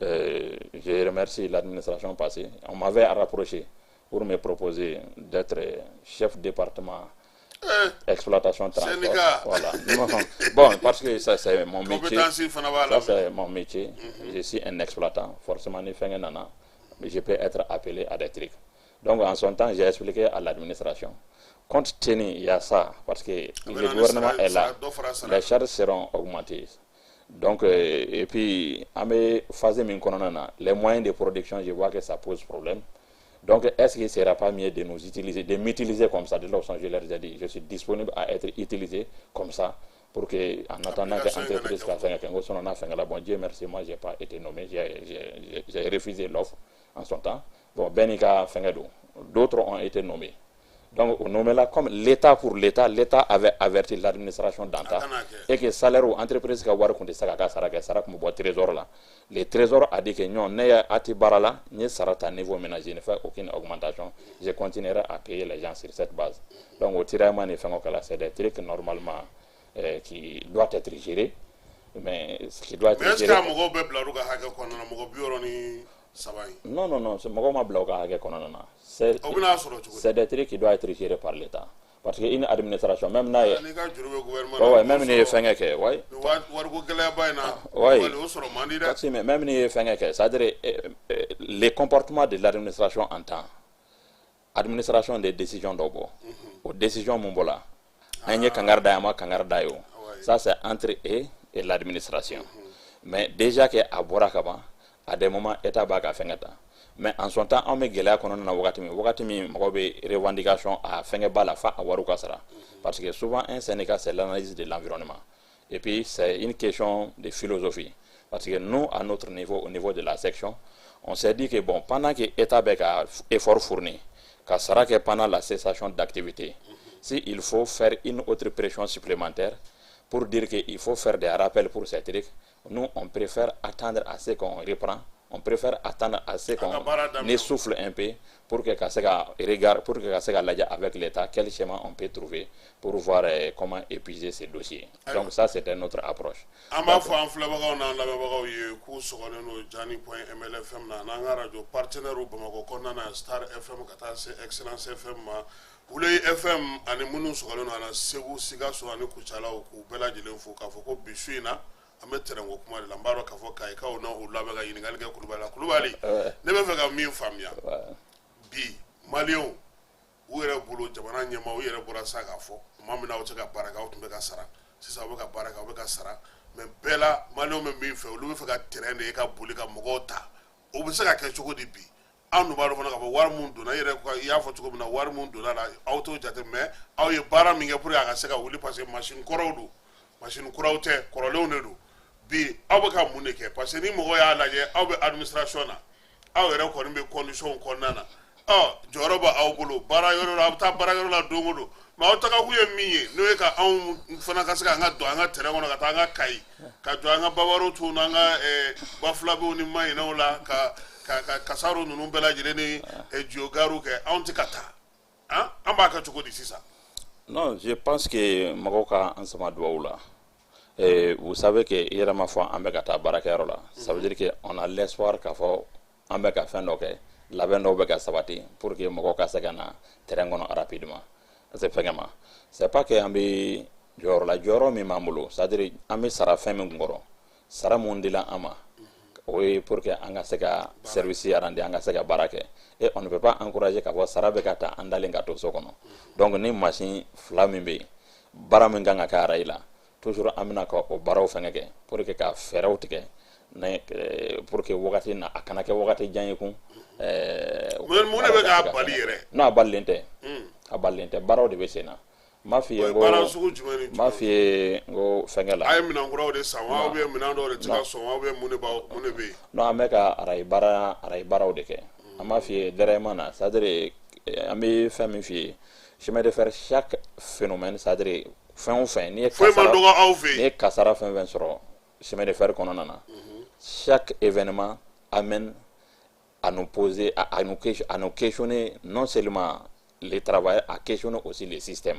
[SPEAKER 2] je remercie l'administration passée. On m'avait rapproché pour me proposer d'être chef département exploitation transport.
[SPEAKER 1] Syndicat.
[SPEAKER 2] Voilà. Bon, parce que ça, c'est mon métier.
[SPEAKER 1] Compétence fana b'a la.
[SPEAKER 2] Ça, c'est mon métier. Je suis un exploitant. Forcément, ni fɛnkɛ nana, je peux être appelé à des trucs. Donc, en son temps, j'ai expliqué à l'administration. Compte tenu, il y a ça, parce que le gouvernement est là. Les charges seront augmentées. Donc, et puis, an bɛ phase min kɔnɔna na, les moyens de production, je vois que ça pose problème. Donc, est-ce qu'il ne sera pas mieux de nous utiliser, de m'utiliser comme ça? De l'autre je leur ai dit, je suis disponible à être utilisé comme ça, pour que, en attendant que l'entreprise ka fɛngɛ kɛ, n ko sinon n'a fɛngɛ la. Bon, Dieu merci, moi, j'ai pas été nommé, j'ai refusé l'offre en son temps. Bon, bɛɛ n'i ka fɛngɛ don. D'autres ont été nommés. Donc o nommé là comme l'État pour l'État, l'État avait averti l'administration d'antan et que salaire ou entreprise ka wari kun tɛ se k'a ka sara kɛ, sara kun bɛ bɔ trésor la. Le trésor a dit que non, ne ye a ti baara la, n ye sara ta niveau min na, je ne fais aucune augmentation, je continuerai à payer les gens sur cette base. Donc o tiraillement ni fɛngɛw kɛla, c'est des trucs normalement qui doit être géré, mais ce qui doit être
[SPEAKER 1] Mais est ce
[SPEAKER 2] géré.
[SPEAKER 1] que mɔgɔw bɛɛ bila ka hakɛ kɔnɔna na, mɔgɔ 63 in?
[SPEAKER 2] Non, non, non, mɔgɔw ma bila u ka hakɛ kɔnɔna na. C'est
[SPEAKER 1] O bɛna sɔrɔ cogo di?
[SPEAKER 2] C'est des trucs qui doivent être gérés par l'État. Parce que une administration, même n'a ye
[SPEAKER 1] N'i ka juru bɛ gouvernement
[SPEAKER 2] ouais, même n'i ye fɛngɛ kɛ, ouais.
[SPEAKER 1] Ni wariko gɛlɛyaba in na,
[SPEAKER 2] Ouais.
[SPEAKER 1] wali o sɔrɔ man di dɛ.
[SPEAKER 2] Parce que même n'i ye fɛngɛ kɛ, c'est-à-dire les comportements de l'administration en temps, administration de décision dɔ bɔ. O décision mun bɔla, an ye kangari da ye, an ma kangari da ye o. Ça, c'est entre eux et l'administration. Mais déjà que a bɔra ka ban, à des moments, État b'a ka fɛngɛ ta. Mais en son temps, anw bɛ gɛlɛya kɔnɔna na wagati min mɔgɔw bɛ revendication a fɛngɛ ba la fa a wariw ka sara. Parce que souvent, un syndicat, c'est l'analyse de l'environnement. Et puis, c'est une question de philosophie. Parce que nous, à notre niveau, au niveau de la section, on s'est dit que bon, pendant que l'État bɛ ka effort fourni, ka sara kɛ pendant la cessation d'activité, si il faut faire une autre pression supplémentaire pour dire qu'il faut faire des rappels pour ces trucs, nous, on préfère attendre à ce qu'on reprend, on préfère attendre à ce qu'on
[SPEAKER 1] ka baara daminɛ.
[SPEAKER 2] Essouffle un peu pour que ka se ka regard, pour que ka se ka lajɛ avec l'État quel schéma on peut trouver pour voir comment épuiser ces dossiers. Donc ça, c'était notre approche.
[SPEAKER 1] An b'a fɔ an filɛbagaw n'an lamɛnbagaw ye k'u sɔgɔlen don Jani point MLFM na, n'an ka radio partenaire Bamakɔ kɔnɔna na, Star FM ka taa se Excellence FM ma, Wule FM, ani minnu sɔgɔlen don a la Segu, Sikaso ani Kucalaw, k'u bɛɛ lajɛlen fo k'a fɔ ko bi su in na, an bɛ tɛrɛnko kuma de la. N b'a dɔn k'a fɔ Kayikaw na u labɛn ka ɲininkali kɛ Kulubali la. Kulubali, ne bɛ fɛ ka min faamuya bi, maliyɛnw u yɛrɛ bolo, jamana ɲɛmaa u yɛrɛ bɔra sa k'a fɔ tuma min na aw tɛ ka baara kɛ, aw tun bɛ ka sara. Sisan aw bɛ ka baara kɛ, aw bɛ ka sara. Mais bɛɛ la, maliyɛnw bɛ min fɛ, olu bɛ fɛ ka terrain de ye ka boli ka mɔgɔw ta. O bɛ se ka kɛ cogo di bi? Anw dun b'a dɔn fana k'a fɔ wari mun donna, i yɛrɛ i y'a fɔ cogo min na, wari mun donna la, aw t'o jate. Mais aw ye baara min kɛ pour que a ka se ka wuli, parce que machine kɔrɔw don, machine kuraw tɛ, kɔrɔlenw de don. Bi aw bɛ ka mun de kɛ? Parce que ni mɔgɔ y'a lajɛ, aw bɛ administration na, aw yɛrɛ kɔni bɛ condition kɔnɔna na, ɔ jɔyɔrɔ bɛ aw bolo baara yɔrɔ la, aw bɛ taa baara yɔrɔ la don o don. Mais aw tagakun ye min ye, n'o ye ka anw fana ka se k'an ka don an ka terrain kɔnɔ, ka taa an ka Kayi, ka jɔ an ka babaro tu n'an ka bafulabew ni maɲinɛw la, ka kasaro ninnu bɛɛ lajɛlen ni jiogariw kɛ, anw tɛ ka taa. Han, an b'a kɛ cogo di sisan?
[SPEAKER 2] Non, je pense que mɔgɔw ka an sama duwawu la. Et vous savez que i yɛrɛ ma fɔ an bɛ ka taa baarakɛyɔrɔ la. Ça veut dire que on a l'espoir k'a fɔ an bɛ ka fɛn dɔ kɛ, labɛn dɔw bɛ ka sabati pour que mɔgɔw ka se ka na terrain kɔnɔ rapidement. Parce que fɛnkɛ ma, c'est pas que an bɛ jɔyɔrɔ la, jɔyɔrɔ min b'an bolo, c'est à dire an bɛ sara fɛn min kunkɔrɔ, sara mun dila an ma, o ye pour que an ka se ka service rendre, an ka se ka baara kɛ. Et on ne peut pas encourager k'a fɔ sara bɛ ka ta, an dalen ka to so kɔnɔ. Donc ni machine fila min bɛ yen, baara min kan ka kɛ arayi la, toujours an bɛna ka o baaraw fɛngɛ kɛ pour que ka fɛɛrɛw tigɛ ne pour que wagati na a kana kɛ wagati jan ye kun.
[SPEAKER 1] Mun de bɛ k'a bali yɛrɛ?
[SPEAKER 2] Non, a balilen tɛ, a balilen tɛ, baaraw de bɛ sen na. N b'a f'i ye n ko
[SPEAKER 1] Baara sugu jumɛn ni
[SPEAKER 2] n b'a f'i ye n ko fɛngɛ la.
[SPEAKER 1] A ye minɛn kuraw de san wa, ou bien minɛn dɔw de tɛ ka sɔn wa, ou bien mun de b'aw, mun de bɛ yen?
[SPEAKER 2] Non, an bɛ ka arayi baara, arayi baaraw de kɛ. An b'a f'i ye dɛrɛma na, c'est à dire an bɛ fɛn min f'i ye, chemin de fer, chaque phénomène, c'est à dire fɛn o fɛn n'i ye
[SPEAKER 1] Foyi man
[SPEAKER 2] kasara
[SPEAKER 1] dɔgɔ aw fɛ
[SPEAKER 2] n'i
[SPEAKER 1] yen.
[SPEAKER 2] ye kasara fɛn fɛn sɔrɔ chemin de fer kɔnɔna na, chaque événement amène à nous poser, à nous questionner, non seulement les travailleurs, à questionner aussi les systèmes.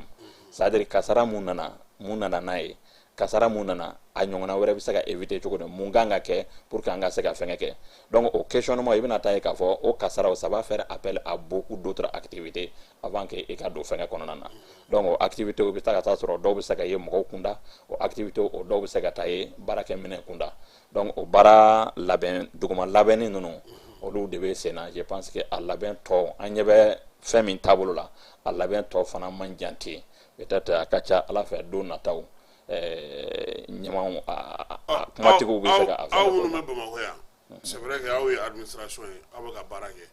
[SPEAKER 2] C'est-à-dire kasara mun nana, mun nana n'a ye, kasara mun nana, a ɲɔgɔnna wɛrɛ bɛ se ka éviter cogo di, mun kan ka kɛ pour que an ka se ka fɛngɛ kɛ. Donc o questionnement, i bɛna taa ye k'a fɔ o kasaraw, ça va faire appel à beaucoup d'autres activités avant que i ka don fɛngɛ kɔnɔna na. Donc o activité, o bɛ taa ka taa sɔrɔ dɔw bɛ se ka ye mɔgɔw kunda, o activité o dɔw bɛ se ka taa ye baarakɛminɛ kunda. Donc o baara labɛn, duguma labɛnni ninnu, olu de bɛ sen na. Je pense que a labɛn tɔ, an ɲɛ bɛ fɛn min taabolo la, a labɛn tɔ fana man jan ten. Peut-être a ka ca Ala fɛ, don nataw ɲɛmaw a kumatigiw bɛ se ka a
[SPEAKER 1] Aw
[SPEAKER 2] fɛn
[SPEAKER 1] minnu bɛ Bamakɔ yan, c'est vrai que aw ye administration ye, aw bɛ ka baara kɛ.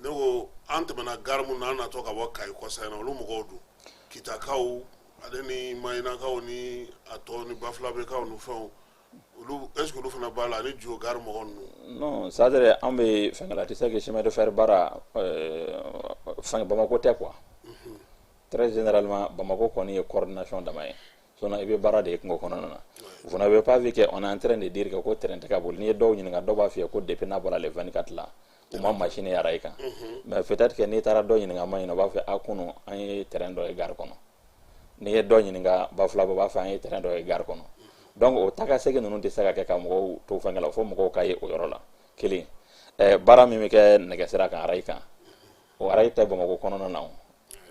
[SPEAKER 1] Ne ko an tɛmɛna gare mun na, an natɔ ka bɔ Kayi kɔsa in na, olu mɔgɔw don, Kitakaw ale ni Mayinakaw ni a tɔ ni Bafulabekaw ni fɛnw, olu, est ce que olu fana b'a la, ani Jo gare mɔgɔ ninnu?
[SPEAKER 2] Non, c'est à dire an bɛ fɛnkɛ la, tu sais que chemin de fer baara Fɛn Bamako tɛ quoi. Très généralement, Bamako kɔni ye coordination dama ye, sinon i bɛ baara de ye kungo kɔnɔna na. Vous n'avez pas vu que on est en train de dire que ko train tɛ ka boli. N'i ye dɔw ɲininka, dɔw b'a f'i ye ko depuis n'a bɔra le 24 la, u ma machine ye rail kan. Mais peut-être que n'i taara dɔ ɲininka ma ɲinɛ, o b'a fɔ a kunu an ye train dɔ ye gare kɔnɔ. N'i ye dɔ ɲininka Bafulabɛ, o b'a fɔ an ye train dɔ ye gare kɔnɔ. Donc o taa ka segin ninnu tɛ se ka kɛ ka mɔgɔw to fɛnkɛ la, fo mɔgɔw ka ye o yɔrɔ la. Kelen, baara min bɛ kɛ nɛgɛsira kan, rail kan, o rail tɛ Bamakɔ kɔnɔna na. O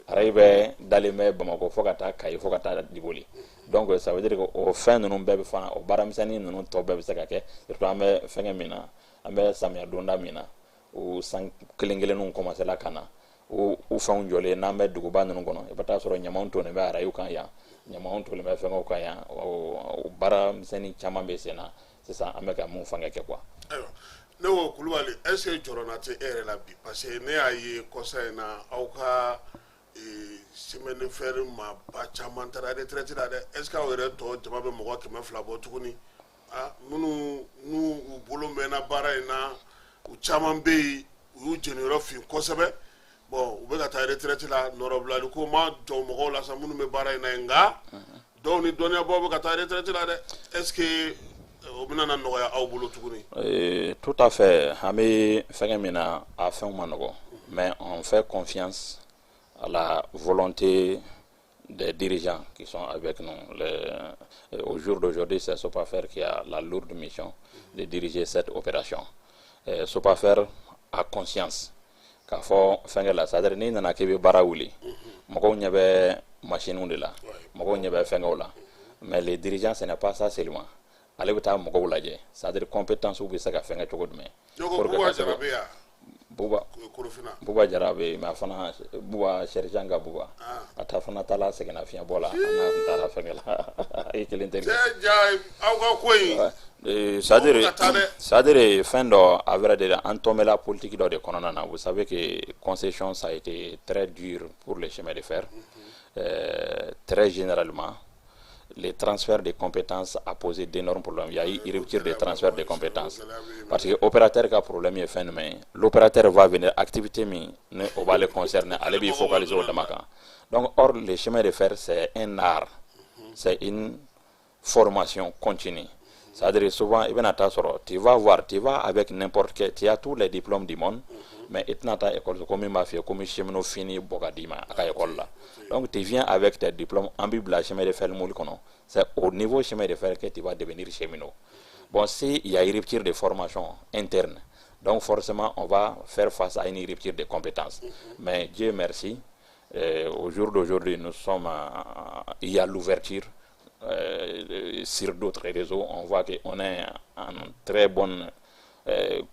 [SPEAKER 2] rail bɛ dalen bɛ Bamakɔ fo ka taa Kayi, fo ka taa Diboli. Donc ça veut dire que o fɛn ninnu bɛɛ bɛ fana, o baaramisɛnnin ninnu tɔ bɛɛ bɛ se ka kɛ, surtout an bɛ fɛnkɛ min na, an bɛ samiya donda min na, o san kelen kelenninw commencé la ka na, o fɛnw jɔlen. N'an bɛ duguba ninnu kɔnɔ, i bɛ taa sɔrɔ ɲamanw tonnen bɛ arayiw kan yan, ɲamanw tonnen bɛ fɛngɛw kan yan. O baara misɛnnin caman bɛ sen na sisan, an bɛ ka mun fɛngɛ kɛ quoi.
[SPEAKER 1] Ayiwa, ne ko Kulubali, est ce que jɔrɔna tɛ e yɛrɛ la bi? Parce que ne y'a ye kɔsa in na, aw ka chemin de fer maaba caman taara retraite la dɛ. Est ce que aw yɛrɛ tɔ jama bɛ mɔgɔ 200 bɔ tuguni? Ah, minnu n'u u bolo mɛnna baara in na, u caman bɛ yen, u y'u jeniyɔrɔ fin kosɛbɛ. Bon, u bɛ ka taa retraite la, nɔrɔbilali ko ma jɔ mɔgɔw la sa minnu bɛ baara in na yen, nka dɔw ni dɔnniyabaw bɛ ka taa retraite la dɛ. Est ce que o bɛna na nɔgɔya aw bolo tuguni?
[SPEAKER 2] Tout à fait. An bɛ fɛngɛ min na, a fɛnw ma nɔgɔ, mais on fait confiance à la volonté des dirigeants qui sont avec nous. Au jour d'aujourd'hui, c'est Sopafer qui a la lourde mission de diriger cette opération. Sopafer a conscience k'a fɔ fɛnkɛ la, c'est à dire n'i nana k'i bɛ baara wuli, mɔgɔw ɲɛ bɛ machines de la, mɔgɔw ɲɛ bɛ fɛnkɛw la, mais les dirigeants, ce n'est pas ça seulement. Ale bɛ taa mɔgɔw lajɛ, c'est à dire compétences bɛ se ka fɛnkɛ cogo jumɛn.
[SPEAKER 1] Ne ko Buba Jara bɛ yan?
[SPEAKER 2] Buba
[SPEAKER 1] Korofina.
[SPEAKER 2] Buba Jara bɛ yen, mais a fana, Buba, sergent ka Buba, a ta fana taala sɛgɛnnafiɲɛbɔ la, a n'a tun taara fɛnkɛ la, a ye kelen tɛ.
[SPEAKER 1] Cɛ ja, aw ka ko in.
[SPEAKER 2] C'est-à-dire
[SPEAKER 1] ka taa dɛ.
[SPEAKER 2] C'est-à-dire fɛn dɔ, à vrai dire, an tombé la politique dɔ de kɔnɔna na. Vous savez que concession, ça a été très dur pour les chemins de fer. Très généralement, les transferts de compétences a posé d'énormes problèmes. Il y a eu rupture de transfert de compétences. Parce que opérateur ka problème ye fɛn jumɛn ye? L'opérateur va venir, activité min ni o b'ale concerner, ale b'i focaliser o dama kan. Donc or, le chemin de fer, c'est un art, c'est une formation continue. C'est-à-dire souvent, i bɛna taa sɔrɔ, tu vas voir, tu vas avec n'importe quel, tu as tous les diplômes du monde, mais i tɛna taa école ko min b'a f'i ye ko cheminot fini bɔ ka d'i ma a ka école la. Donc tu viens avec tes diplômes, an b'i bila chemin de fer moule kɔnɔ. C'est au niveau chemin de fer que tu vas devenir cheminot. Bon, s'il y a une rupture de formation interne, donc forcément on va faire face à une rupture de compétences. Mais Dieu merci, au jour d'aujourd'hui, nous sommes, il y a l'ouverture sur d'autres réseaux. On voit qu'on est en très bonne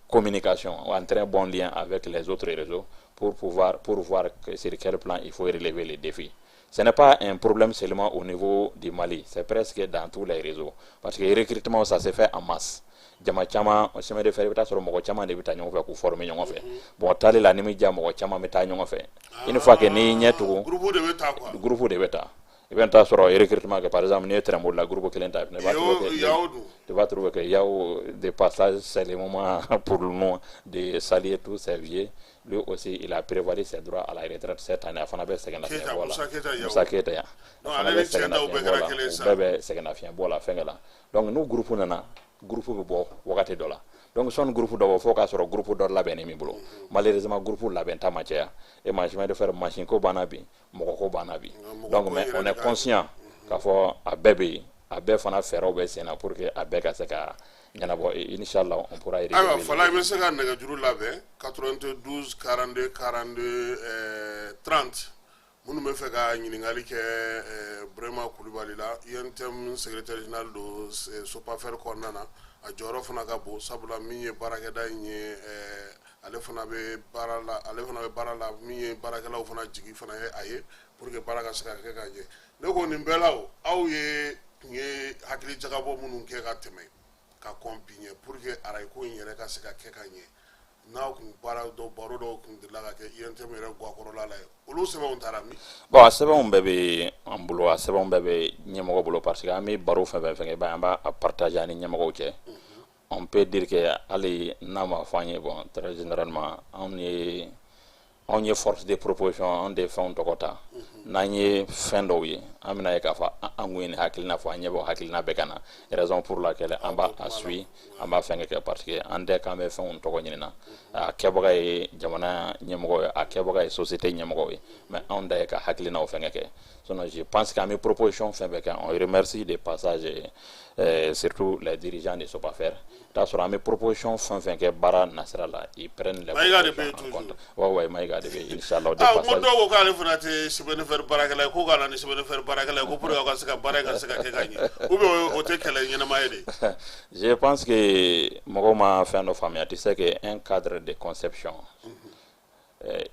[SPEAKER 2] communication, en très bon lien avec les autres réseaux pour pouvoir pour voir que sur quel plan il faut relever les défis. Ce n'est pas un problème seulement au niveau du Mali, c'est presque dans tous les réseaux. Parce que le recrutement, ça se fait en masse. Jama caman, chemin de fer, i bɛ taa sɔrɔ mɔgɔ caman de bɛ taa ɲɔgɔn fɛ k'u former ɲɔgɔn fɛ. Bon, taali la, ni mi diya, mɔgɔ caman bɛ taa ɲɔgɔn fɛ. Une fois que n'i ɲɛ tugun,
[SPEAKER 1] groupe de bɛ taa quoi.
[SPEAKER 2] Groupe de bɛ taa. I bɛ taa sɔrɔ recrutement kɛ, par exemple, n'i ye train la, groupe kelen ta, i b'a trouver que
[SPEAKER 1] Yawo dun?
[SPEAKER 2] Tu vas trouver que Yao, de passage, c'est le moment pour nous de saluer tous ces vieux. Lui aussi, il a prévalu ses droits à la retraite cette année. A fana bɛ sɛgɛnnafiɲɛbɔ la.
[SPEAKER 1] Musa Keyita Yawo.
[SPEAKER 2] Musa Keyita yan. A
[SPEAKER 1] Donc,
[SPEAKER 2] fana
[SPEAKER 1] ale
[SPEAKER 2] bɛ
[SPEAKER 1] ni cɛ taw bɛɛ
[SPEAKER 2] sɛgɛnnafiɲɛbɔ
[SPEAKER 1] kɛra
[SPEAKER 2] la.
[SPEAKER 1] kelen
[SPEAKER 2] U
[SPEAKER 1] sa.
[SPEAKER 2] bɛɛ bɛ sɛgɛnnafiɲɛbɔ la fɛnkɛ la. Donc n'u groupe nana, groupe bɛ bɔ wagati dɔ la. Donc sɔnni groupe dɔ bɔ, fo k'a sɔrɔ groupe dɔ labɛnnen min bolo. Malheureusement, groupe labɛn ta ma caya. Et ma chemin de fer, machine ko banna bi, mɔgɔ ko banna bi.
[SPEAKER 1] Mɔgɔ
[SPEAKER 2] Donc
[SPEAKER 1] ko
[SPEAKER 2] mais
[SPEAKER 1] yɛrɛ
[SPEAKER 2] on
[SPEAKER 1] de
[SPEAKER 2] est
[SPEAKER 1] ka-
[SPEAKER 2] conscient k'a fɔ a bɛɛ bɛ yen, a bɛɛ fana fɛɛrɛw bɛ sen na pour que a bɛɛ ka se ka ɲɛnabɔ. Et inchallah, on pourra y
[SPEAKER 1] Ayiwa,
[SPEAKER 2] relever les
[SPEAKER 1] Fala, i
[SPEAKER 2] défis.
[SPEAKER 1] bɛ se ka nɛgɛjuru labɛn 92 42 42 30. Minnu bɛ fɛ ka ɲininkali kɛ Burema Kulubali la, UNTM secrétaire général don Sopafer kɔnɔna na, a jɔyɔrɔ fana ka bon, sabula min ye baarakɛda in ye, ale fana bɛ baara la, ale fana bɛ baara la, min ye baarakɛlaw fana jigi fana ye a ye pour que baara ka se ka kɛ ka ɲɛ. Ne ko nin bɛɛ la, o aw ye tun ye hakili jagabɔ minnu kɛ ka tɛmɛ ka kɔn bi ɲɛ pour que arayiko in yɛrɛ ka se ka kɛ ka ɲɛ, n'aw kun baara dɔw, baro dɔw kun delila ka kɛ UNTM yɛrɛ gakɔrɔla la ye, olu sɛbɛnw taara min?
[SPEAKER 2] Bon, a sɛbɛnw bɛɛ bɛ an bolo, a sɛbɛnw bɛɛ bɛ ɲɛmɔgɔ bolo, parce que an bɛ baro fɛn fɛn fɛn kɛ, i b'a ye an b'a partager ani ɲɛmɔgɔw cɛ. On peut dire que hali n'a ma fɔ an ye, bon, très généralement, anw ye Anw ye force de proposition, an de fɛnw tɔgɔ ta. N'an ye fɛn dɔw ye, an bɛna ye k'a fɔ an kun ye nin hakilina fɔ, an ɲɛ b'o hakilina bɛɛ ka na, raison pour laquelle an b'a a suit, an b'a fɛn kɛ, parce que an tɛ k'an bɛ fɛnw tɔgɔ ɲini na. A kɛbaga ye jamana ɲɛmɔgɔ ye, a kɛbaga ye société ɲɛmɔgɔ ye, mais anw da ye ka hakilinaw fɛn kɛ. Sinon, je pense qu'an bɛ proposition fɛn fɛn kɛ, on remercie de passage surtout les dirigeants de Sopafer. T'a sɔrɔ an bɛ proposition fɛn fɛn kɛ baara nasira la, ils prennent les propositions en compte. Ouais, Maïga de bɛ yen, inchallah.
[SPEAKER 1] De passage, ah, n ko dɔw ko k'ale fana tɛ chemin de fer baarakɛla ye, ko ka na ni chemin de fer baarakɛla ye, ko pour que aw ka se ka baara in ka se ka kɛ ka ɲɛ, ou bien o tɛ kɛlɛ ɲɛnama ye de?
[SPEAKER 2] Je pense que mɔgɔw ma fɛn dɔ faamuya. Tu sais que un cadre de conception,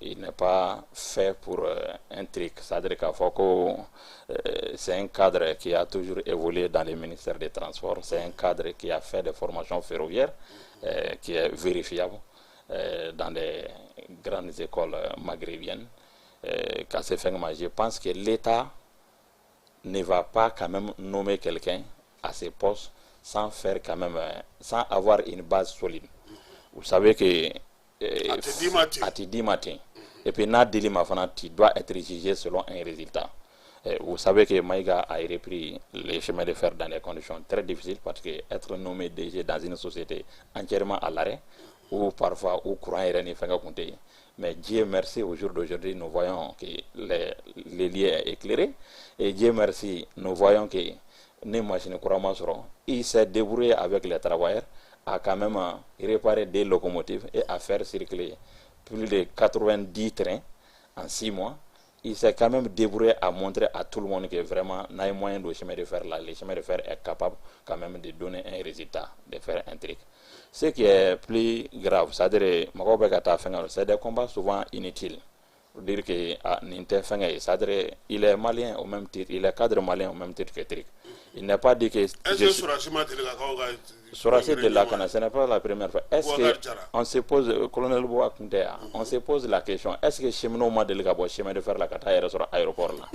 [SPEAKER 2] il n'est pas fait pour un truc. C'est-à-dire k'a fɔ ko c'est un cadre qui a toujours évolué dans le ministère des Transports. C'est un cadre qui a fait des formations ferroviaires, qui est vérifiable dans les grandes écoles maghrébiennes. Ka se fɛn ma, je pense que l'État ne va pas quand même nommer quelqu'un à ce poste sans faire quand même, sans avoir une base solide. Vous savez que
[SPEAKER 1] A tɛ d'i ma ten.
[SPEAKER 2] A tɛ d'i ma ten. Et puis n'a dili ma fana, tu dois être jugé selon un résultat. Vous savez que Maïga a repris les chemins de fer dans des conditions très difficiles, parce que être nommé DG dans une société entièrement à l'arrêt, ou parfois où courant yɛrɛ ni fɛnkɛ kun tɛ yen. Mais Dieu merci, au jour d'aujourd'hui, nous voyons que les lieux est éclairé. Et Dieu merci, nous voyons que ni machine kura ma sɔrɔ, il s'est débrouillé avec les travailleurs à quand même réparer des locomotives et à faire circuler plus de 90 trains en 6 mois. Il s'est quand même débrouillé à montrer à tout le monde que vraiment, n'a ye moyen de chemin de fer là, le chemin de fer est capable quand même de donner un résultat, de faire un truc. Ce qui est plus grave, c'est-à-dire, mɔgɔw bɛ ka taa fɛn kɛ, c'est des combats souvent inutiles. Pour dire que ah, nin tɛ fɛnkɛ ye, c'est-à-dire il est malien au même titre, il est cadre malien au même titre que truc. Il n'est pas dit que
[SPEAKER 1] Est-ce que Sorasi ma deli ka k'aw ka
[SPEAKER 2] Sorasi de la kana, ce n'est pas la première fois. Est-ce
[SPEAKER 1] Boubacar
[SPEAKER 2] que
[SPEAKER 1] Jara.
[SPEAKER 2] on se pose, colonel Bouba Kunte, on se pose la question, est-ce que cheminot ma deli ka bɔ chemin de fer la ka taa yɛrɛ sɔrɔ aéroport la?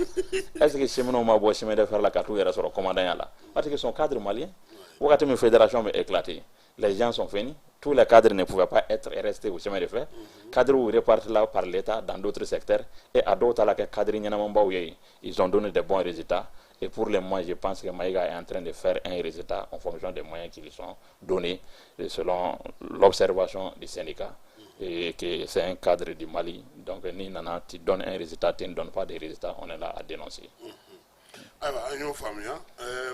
[SPEAKER 2] Est-ce que cheminot ma bɔ chemin de fer la ka t'u yɛrɛ sɔrɔ commandant ya la? Parce que son cadre malien, wagati min fédération bɛ éclater, les gens sont venus, tous les cadres ne pouvaient pas être restés au chemin de fer. Cadres repartis là par l'État dans d'autres secteurs et à d'autres la kɛ cadre ɲɛnamabaw ye, ils ont donné de bons résultats. Et pour le moment, je pense que Maïga est en train de faire un résultat en fonction des moyens qui lui sont donnés et selon l'observation du syndicat. Et que c'est un cadre du Mali. Donc, ni nana, tu donnes un résultat, tu ne donnes pas de résultats, on est là à dénoncer.
[SPEAKER 1] Ayiwa, an y'o faamuya.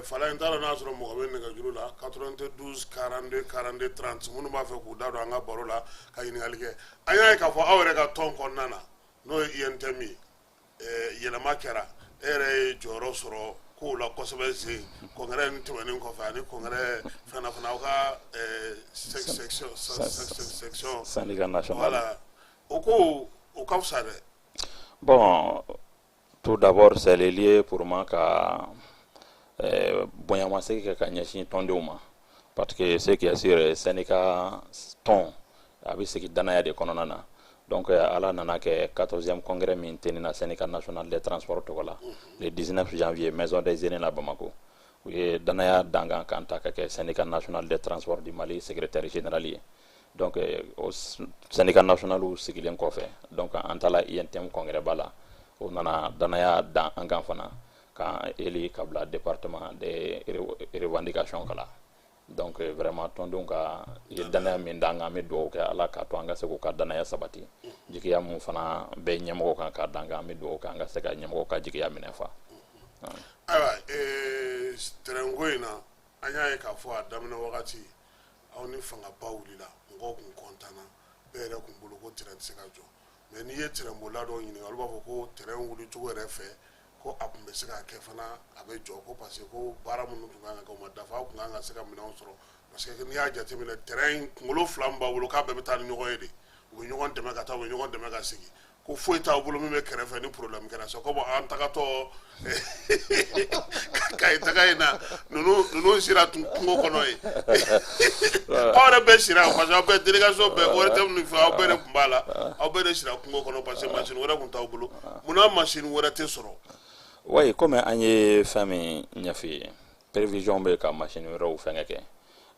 [SPEAKER 1] Fala, n t'a dɔn n'a sɔrɔ mɔgɔ bɛ nɛgɛjuru la, 92 42 42 30, minnu b'a fɛ k'u da don an ka baro la ka ɲininkali kɛ. An y'a ye k'a fɔ aw yɛrɛ ka tɔn kɔnɔna na, n'o ye UNTM ye, yɛlɛma kɛra, e yɛrɛ ye jɔyɔrɔ sɔrɔ kow la kosɛbɛ sen congrès nin tɛmɛnen kɔfɛ, ani congrès fɛn na fana, aw ka section
[SPEAKER 2] Syndicat national.
[SPEAKER 1] Voilà, o ko o ka fisa dɛ.
[SPEAKER 2] Bon, tout d'abord, c'est le lieu pour moi ka bonyamasegin kɛ ka ɲɛsin tɔndenw ma, parce que ce qui est sûr, syndicat tɔn a bɛ sigi danaya de kɔnɔna na. Donc ala nana kɛ 14e congrès min tenina Syndicat national des transports tɔgɔ la le 19 janvier, Maison des aînés la Bamako, u ye danaya dangan kan ta ka kɛ Syndicat national des transports du Mali secrétaire général ye. Donc o syndicat national sigilen kɔfɛ, donc an taala UNTM congrès ba la, o nana danaya dan an kan fana k'an éli ka bila département des revendications kala. Donc vraiment, tɔndenw ka ye danaya min d'an kan, an bɛ dugawu kɛ Ala k'a to an ka se k'u ka danaya sabati. Jigiya mun fana bɛ ɲɛmɔgɔ kan k'a d'an kan, an bɛ dugawu kɛ an ka se ka ɲɛmɔgɔ ka jigiya minɛ fa.
[SPEAKER 1] Ayiwa, tɛrɛnko in na, an y'a ye k'a fɔ a daminɛ wagati, aw ni fangaba wulila, mɔgɔw kun kɔntanna, bɛɛ yɛrɛ kun bolo ko tɛrɛn tɛ se ka jɔ. Mais n'i ye tɛrɛnbolila dɔw ɲininka, olu b'a fɔ ko tɛrɛn wuli cogo yɛrɛ fɛ, ko a kun bɛ se ka kɛ fana a bɛ jɔ, ko parce que ko baara minnu tun kan ka kɛ, o ma dafa, aw kun kan ka se ka minɛnw sɔrɔ, parce que n'i y'a jateminɛ, tɛrɛn in kunkolo fila min b'a bolo, k'a bɛɛ bɛ taa ni ɲɔgɔn ye de, u bɛ ɲɔgɔn dɛmɛ ka taa, u bɛ ɲɔgɔn dɛmɛ ka segin, ko foyi t'aw bolo min bɛ kɛrɛfɛ ni problème kɛra. C'est comme an tagatɔ Kayi taga in na, ninnu sera kungo kɔnɔ yen, aw yɛrɛ bɛɛ sira, parce que aw bɛɛ délégation bɛɛ, ORTM ni fɛn, aw bɛɛ de tun b'a la, aw bɛɛ de sira kungo kɔnɔ, parce que machine wɛrɛ tun t'aw bolo. Munna machine wɛrɛ tɛ sɔrɔ?
[SPEAKER 2] Oui, comme an ye fɛn min ɲɛf'i ye, prévision bɛ ka machine wɛrɛw fɛnkɛ kɛ,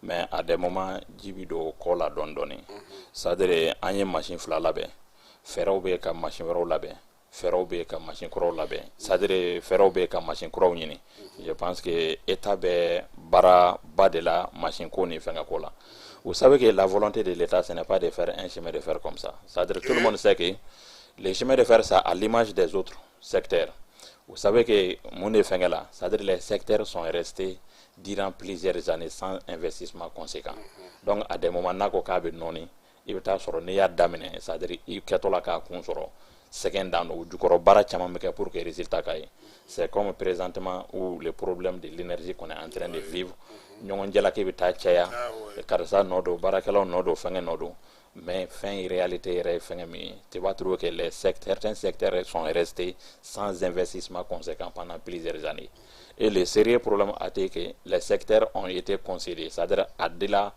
[SPEAKER 2] mais à des moments ji bi don kɔ la dɔɔni dɔɔni. C'est à dire an ye machine fila labɛn. Fɛɛrɛw bɛ yen ka mansin wɛrɛw labɛn, fɛɛrɛw bɛ yen ka mansin kuraw labɛn, c'est à dire fɛɛrɛw bɛ yen ka mansin kuraw ɲini. Je pense que État bɛ baaraba de la mansin ko ni fɛnkɛ ko la. Vous savez que la volonté de l'État, ce n'est pas de faire un chemin de fer comme ça. C'est-à-dire, tout le monde sait que les chemins de fer, ça, à l'image des autres secteurs. Vous savez que mun de fɛnkɛ la, c'est-à-dire les secteurs sont restés durant plusieurs années sans investissement conséquent. Donc à des moments, n'a ko k'a bɛ nɔɔni, i bɛ taa sɔrɔ n'i y'a daminɛ, c'est-à-dire i kɛtɔ la k'a kun sɔrɔ, sɛgɛn dan don, o jukɔrɔ baara caman bɛ kɛ pour que résultat ka ye. C'est comme présentement où le problème de l'énergie qu'on est en train de vivre, ɲɔgɔn jalaki bɛ taa caya, karisa nɔ don, baarakɛlaw nɔ don, fɛnkɛ nɔ don. Mais fɛn réalité yɛrɛ ye fɛnkɛ min ye, tu vas trouver que les secteurs, certains secteurs sont restés sans investissement conséquent pendant plusieurs années. Et le sérieux problème a été que les secteurs ont été concédés, c'est-à-dire a dila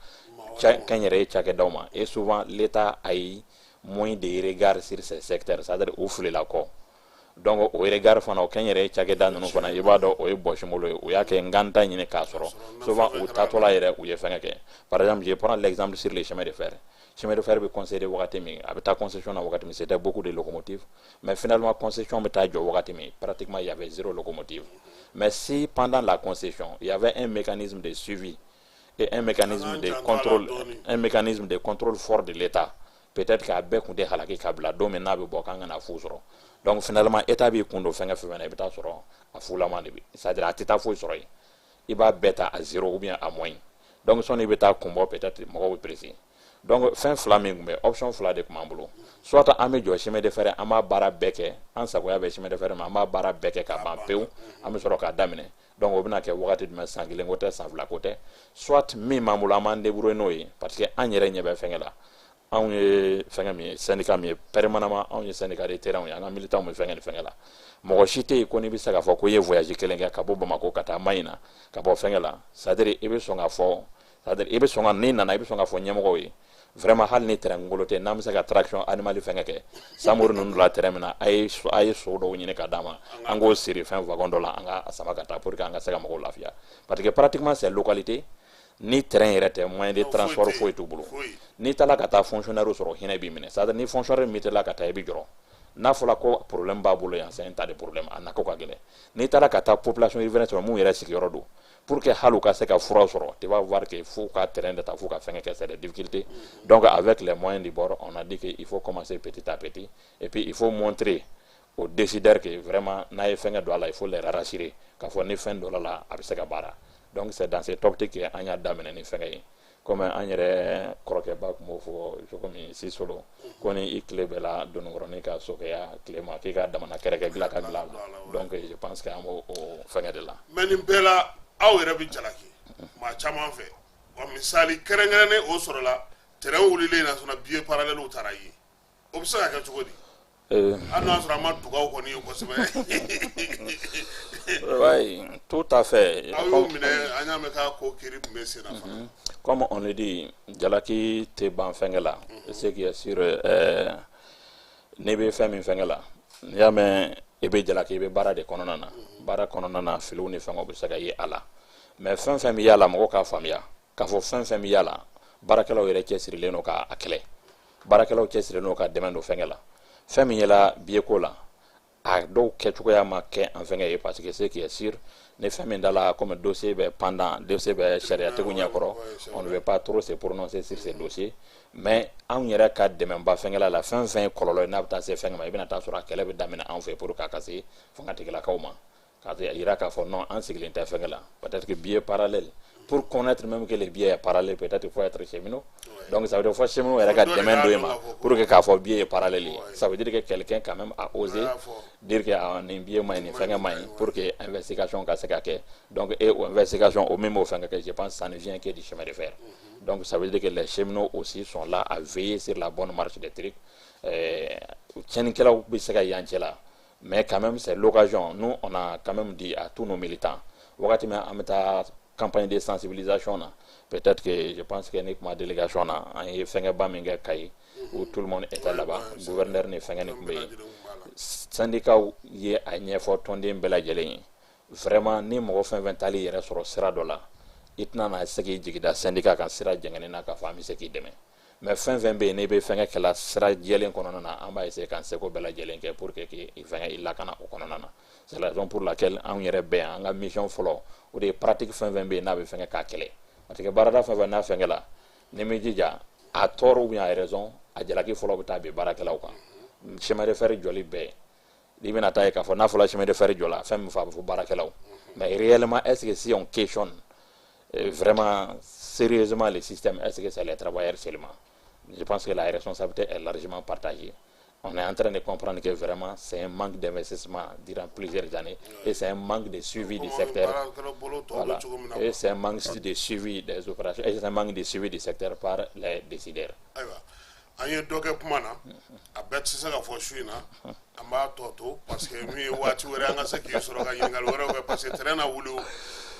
[SPEAKER 2] kɛnyɛrɛye cakɛdaw ma, et souvent l'État a eu moins de regard sur ces secteurs, c'est-à-dire u filila kɔ. Donc o regard fana, o kɛnyɛrɛye cakɛda ninnu fana, i b'a dɔn o ye bɔsimolo ye, u y'a kɛ n ka ta ɲini k'a sɔrɔ. Souvent u taatɔla yɛrɛ, u ye fɛnkɛ kɛ. Par exemple, je prends l'exemple sur les chemins de fer. Chemin de fer bɛ concéder wagati min, a bɛ taa concession na wagati min, c'était beaucoup de locomotives, mais finalement concession bɛ taa jɔ wagati min, pratiquement il y avait zéro locomotive. Mais si pendant la concession il y avait un mécanisme de suivi et un mécanisme de contrôle, un mécanisme de contrôle fort de l'État, peut-être k'a bɛɛ kun tɛ halaki ka bila don min n'a bɛ bɔ k'an ka na fu sɔrɔ. Donc finalement État b'i kun don fɛnkɛ fɛn fɛn na, i bɛ taa sɔrɔ a fulama de bɛ, c'est-à-dire a tɛ taa foyi sɔrɔ yen, i b'a bɛɛ ta à zéro ou bien à moins. Donc sɔnni i bɛ taa kun bɔ, peut-être mɔgɔw bɛ pressé. Donc fɛn fila min tun bɛ, option fila de tun b'an bolo: soit an bɛ jɔ chemin de fer, an b'a baara bɛɛ kɛ, an sagoya bɛ chemin de fer ma, an b'a baara bɛɛ kɛ ka ban pewu, an bɛ sɔrɔ k'a daminɛ. Donc o bɛna kɛ wagati jumɛn? San kelen ko tɛ, san 2 ko tɛ. Soit min b'an bolo, an b'an débrouiller n'o ye, parce que an yɛrɛ ɲɛ bɛ fɛnkɛ la. Anw ye fɛnkɛ min ye, syndicat min ye, permanemment anw ye syndicat de terrain ye, an ka militants bɛ fɛnkɛ ni fɛnkɛ la. Mɔgɔ si tɛ yen ko n'i bɛ se k'a fɔ ko i ye voyage kelen kɛ ka bɔ Bamakɔ ka taa Mahina, ka bɔ fɛnkɛ la, c'est à dire i bɛ sɔn k'a fɔ, c'est à dire i bɛ sɔn ka n'i nana, i bɛ sɔn k'a fɔ ɲɛmɔgɔw ye vraiment, hali ni terrain ngolo tɛ, n'an bɛ se ka traction animale fɛnkɛ kɛ, Samori ninnu bila terrain min na, a ye so dɔw ɲini ka d'a ma, an k'o siri fɛn wagon dɔ la, an ka sama ka taa pour que an ka se ka mɔgɔw lafiya, parce que pratiquement ces localités, ni terrain yɛrɛ tɛ, moyen de transport foyi t'u bolo. N'i taara ka taa fonctionnaire sɔrɔ, hinɛ b'i minɛ. C'est à dire ni fonctionnaire min tɛ ka taa, i bɛ jɔrɔ. N'a fɔra ko problème b'a bolo yan, c'est un tas de problème, a nako ka gɛlɛn. N'i taara ka taa population riveraine sɔrɔ, mun yɛrɛ sigiyɔrɔ don, pour que hali u ka se ka fura sɔrɔ, tu vas voir que f'u ka terrain de ta, f'u ka fɛnkɛ kɛ, c'est des difficultés. Donc avec les moyens du bord, on a dit que il faut commencer petit à petit et puis il faut montrer aux décideurs que vraiment n'a ye fɛnkɛ don a la, il faut les rassurer k'a fɔ ni fɛn dɔ la, a bɛ se ka baara. Donc c'est dans cette optique que an y'a daminɛ ni fɛnkɛ ye. Komi an yɛrɛ kɔrɔkɛba tun b'o fɔ cogo min, Sisolo ko ni i tile bɛɛ la dononkɔrɔnin ka sokɛya tile ma, k'i ka damana kɛrɛkɛ dilan ka dilan la. Donc je pense que an b'o o fɛnkɛ de la.
[SPEAKER 1] Mais nin bɛɛ la, aw yɛrɛ bɛ jalaki maa caman fɛ wa. Misali kɛrɛnkɛrɛnnen, o sɔrɔla terrain wulilen na fana, billet parallèle taara ye, o bɛ se ka kɛ cogo di, hali n'a sɔrɔ an ma dugawu kɔni ye kosɛbɛ?
[SPEAKER 2] Oui, tout à fait.
[SPEAKER 1] Aw y'o minɛ, an y'a mɛn k'a ko kiri tun bɛ sen na fana.
[SPEAKER 2] Comme on le dit, jalaki tɛ ban fɛnkɛ la. Ce qui est sûr, n'i bɛ fɛn min fɛnkɛ la, n'i y'a mɛn i bɛ jalaki, i bɛ baara de kɔnɔna na. Baara kɔnɔna na, filiw ni fɛngɛw bɛ se ka ye a la. Mais fɛn fɛn bɛ y'a la, mɔgɔw k'a faamuya k'a fɔ fɛn fɛn bɛ y'a la, baarakɛlaw yɛrɛ cɛsirilen don k'a kɛlɛ, baarakɛlaw cɛsirilen don ka dɛmɛ don fɛnkɛ la. Fɛn min yɛla billet ko la, a dɔw kɛcogoya ma kɛ an fɛnkɛ ye, parce que ce qui est sûr, ni fɛn min dala, comme dossier bɛ pendant, dossier bɛ sariyatigiw ɲɛkɔrɔ, on ne veut pas trop se prononcer sur ces dossiers. Mais anw yɛrɛ ka dɛmɛba fɛnkɛla la, fɛn fɛn ye kɔlɔlɔ ye, n'a bɛ taa se fɛn ma, i bɛna taa sɔrɔ a kɛlɛ bɛ daminɛ anw fɛ pour que a ka se fangatigilakaw ma, k'a yira k'a fɔ non, an sigilen tɛ fɛnkɛ la. Peut-être que billet parallèle, pour connaître même que les billets est parallèle, peut-être il faut être cheminot. Donc ça veut dire fo cheminot yɛrɛ ka dɛmɛ don i ma pour que k'a fɔ billet est parallèle ye. Ça veut dire que quelqu'un quand même a osé dire que ah, nin billet ma ɲi, nin fɛnkɛ ma ɲi, pour que investigation ka se ka kɛ. Donc et o investigation, o min b'o fɛnkɛ kɛ, je pense ça ne vient que du chemin de fer. Donc ça veut dire que les cheminots aussi sont là à veiller sur la bonne marche des trucs. Tiɲɛnikɛlaw bɛ se ka yan cɛ la, mais quand même c'est l'occasion. Nous, on a quand même dit à tous nos militants, wagati min an bɛ taa campagne de sensibilisation na, peut-être que je pense que ni kuma délégation na, an ye fɛnkɛba min kɛ Kayi, où tout le monde était là-bas, gouverneur ni fɛnkɛ ni tun bɛ yen, syndicat ye a ɲɛfɔ tɔnden bɛɛ lajɛlen ye. Vraiment, ni mɔgɔ fɛn fɛn taali yɛrɛ sɔrɔ sira dɔ la, i tɛna na se k'i jigi da syndicat kan sira jɛngɛnnen na k'a fɔ an bɛ se k'i dɛmɛ. Mais fɛn fɛn bɛ yen n'i bɛ fɛnkɛ kɛla sira jɛlen kɔnɔna na, an b'a essayer k'an seko bɛɛ lajɛlen kɛ pour que k'i fɛnkɛ i lakana o kɔnɔna na. C'est la raison pour laquelle anw yɛrɛ bɛ yan. An ka mission fɔlɔ, o de ye pratique fɛn fɛn bɛ yen n'a bɛ fɛnkɛ k'a kɛlɛ, parce que baarada fɛn fɛn n'a fɛnkɛ la, n'i m'i jija, à tort ou bien à raison, a jalaki fɔlɔ bɛ taa bin baarakɛlaw kan. Chemin de fer jɔli bɛɛ, n'i bɛna taa ye k'a fɔ n'a fɔra chemin de fer jɔla, fɛn min fɔ, a bɛ fɔ baarakɛlaw. Mais réellement, est-ce que si on questionne vraiment sérieusement le système, est-ce que c'est les travailleurs seulement? Je pense que la responsabilité est largement partagée. On est en train de comprendre que vraiment c'est un manque d'investissement durant plusieurs années et c'est un manque de suivi du secteur. Voilà. Et c'est un manque de suivi des opérations et c'est un manque de suivi du secteur par les décideurs.
[SPEAKER 1] Ayiwa, an ye dɔ kɛ kuma na, a bɛɛ tɛ se ka fɔ su in na. An b'a tɔ to parce que min ye waati wɛrɛ, an ka se k'i sɔrɔ ka ɲininkali wɛrɛw kɛ, parce que terrain na wuli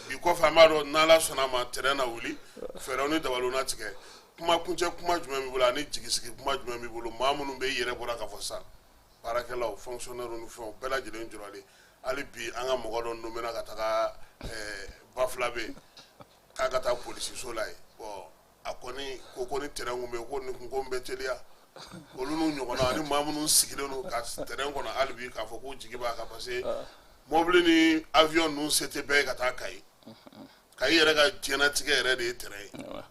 [SPEAKER 1] bi kɔfɛ, an b'a dɔn n'Ala sɔnna a ma, terrain na wuli, fɛɛrɛw ni dabaliw na tigɛ. Kuma kuncɛ kuma jumɛn b'i bolo ani jigisigi kuma jumɛn b'i bolo, maa minnu bɛ i yɛrɛ bɔra k'a fɔ sisan, baarakɛlaw, fonctionnaire ni fɛnw bɛɛ lajɛlen jɔrɔlen? Hali bi an ka mɔgɔ dɔ nommé ka taga Bafulabe k'a ka taa polisiso la yen. Bon, a kɔni ko ko ni terrain kun bɛ yen, ko nin kun ko bɛ teliya. Olu n'u ɲɔgɔnna ani maa minnu sigilen don ka terrain kɔnɔ hali bi k'a fɔ k'u jigi b'a kan, parce que mobili ni avion ninnu se tɛ bɛɛ ye ka taa Kayi. Kayi yɛrɛ ka diɲɛnatigɛ yɛrɛ de ye terrain ye.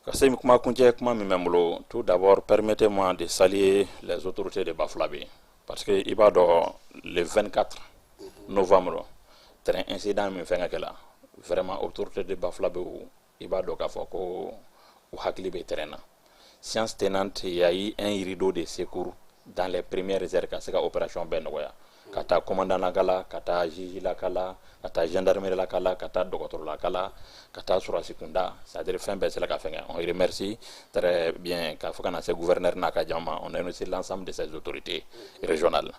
[SPEAKER 2] Ka se kuma kuncɛ kuma min bɛ n bolo, tout d'abord, permettez-moi de saluer les autorités de Bafulabé, parce que i b'a dɔn, le 24 novembre, train incident min fɛn ka kɛ la, vraiment autorité de Bafulabé, i b'a dɔn k'a fɔ ko u hakili bɛ terrain na. Séance tenante, il y a eu un rideau de secours dans les premières heures ka se ka opération bɛɛ nɔgɔya, ka taa commandant la kala, ka taa juge la kala, ka taa gendarmerie la kala, ka taa dɔgɔtɔrɔ la kala, ka taa sɔrɔsi kunda, c'est à dire fɛn bɛɛ sera ka fɛn kɛ. On remercie très bien k'a fɔ ka na se gouverneur n'a ka jama, on remercie l'ensemble de ces autorités régionales.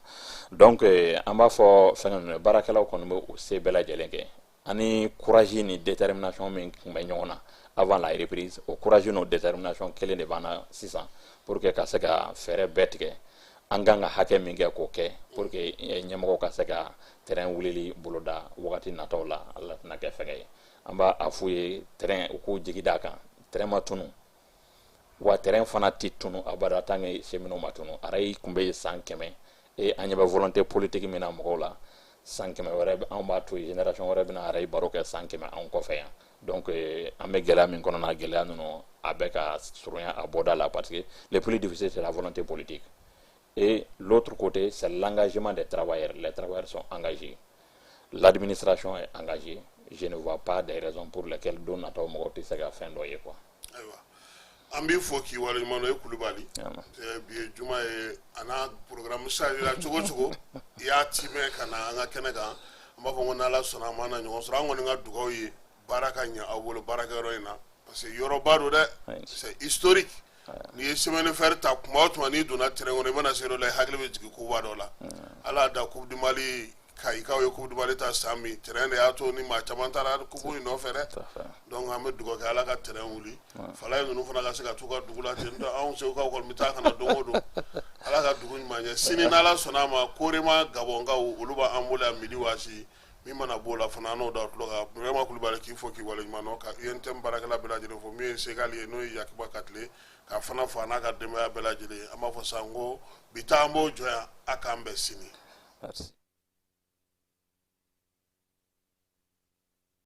[SPEAKER 2] Donc an b'a fɔ fɛn ninnu, baarakɛlaw kɔni bɛ u se bɛɛ lajɛlen kɛ, ani courage ni détermination min tun bɛ ɲɔgɔn na avant la reprise, o courage n'o détermination kelen de b'an na sisan pour que ka se ka fɛɛrɛ bɛɛ tigɛ, an kan ka hakɛ min kɛ k'o kɛ, pour que ɲɛmɔgɔw ka se ka terrain wulili boloda wagati nataw la. Ala tɛna kɛ fɛngɛ ye. An b'a a f'u ye, terrain, u k'u jigi d'a kan, terrain ma tunu wa terrain fana tɛ tunu abada tant que cheminots ma tunu. Arayi tun bɛ yen san 100 et an ɲɛ bɛ volonté politique min na mɔgɔw la, san 100 wɛrɛ anw b'a to yen, génération wɛrɛ bɛna arayi baro kɛ san 100 anw kɔfɛ yan. Donc an bɛ gɛlɛya min kɔnɔ na, gɛlɛya ninnu a bɛ ka surunya a bɔda la, parce que le plus difficile, c'est la volonté politique et l'autre côté, c'est l'engagement des travailleurs. Les travailleurs sont engagés, l'administration est engagée. Je ne vois pas des raisons pour lesquelles don nataw mɔgɔw tɛ se ka fɛn dɔ ye, quoi.
[SPEAKER 1] Ayiwa, an b'i fɔ k'i waleɲuman dɔn. E Kulubali, bi ye juma ye, a n'a programme chargé cogo o cogo, i y'a timɛ ka na an ka kɛnɛ kan. An b'a fɔ ko n'Ala sɔnna, an ma na ɲɔgɔn sɔrɔ. An kɔni ka dugawu ye baara ka ɲɛ aw bolo baarakɛyɔrɔ in na, parce que yɔrɔba don dɛ, c'est historique. N'i ye chemin de fer ta, tuma o tuma n'i donna terrain kɔnɔ, i mana se yɔrɔ la, i hakili bɛ jigin koba dɔ la. Ala y'a da Coupe du Mali, Kayikaw ye Coupe du Mali ta san min, terrain de y'a to ni maa caman taara coupe in nɔfɛ dɛ. Donc an bɛ dugawu kɛ, Ala ka terrain wuli, fala ninnu fana ka se ka t'u ka dugu la ten tɔ. Anw Segukaw kɔni bɛ taa ka na don o don. Ala ka dugu ɲuman ɲɛ. Sini n'Ala sɔnna a ma, Korema Gabɔnkaw, olu b'an bolo yan midi waati min mana b'o la fana, an n'o da tulo kan. Vraiment Kulubali, k'i fo k'i waleɲuman dɔn, ka UNTM baarakɛla bɛɛ lajɛlen fo, min ye Segali ye, n'o ye Yakuba Katile, ka fana fo a n'a ka denbaya bɛɛ lajɛlen. An b'a fɔ sisan ko bi taa, an b'o jɔ yan. A k'an bɛn sini.
[SPEAKER 2] Merci.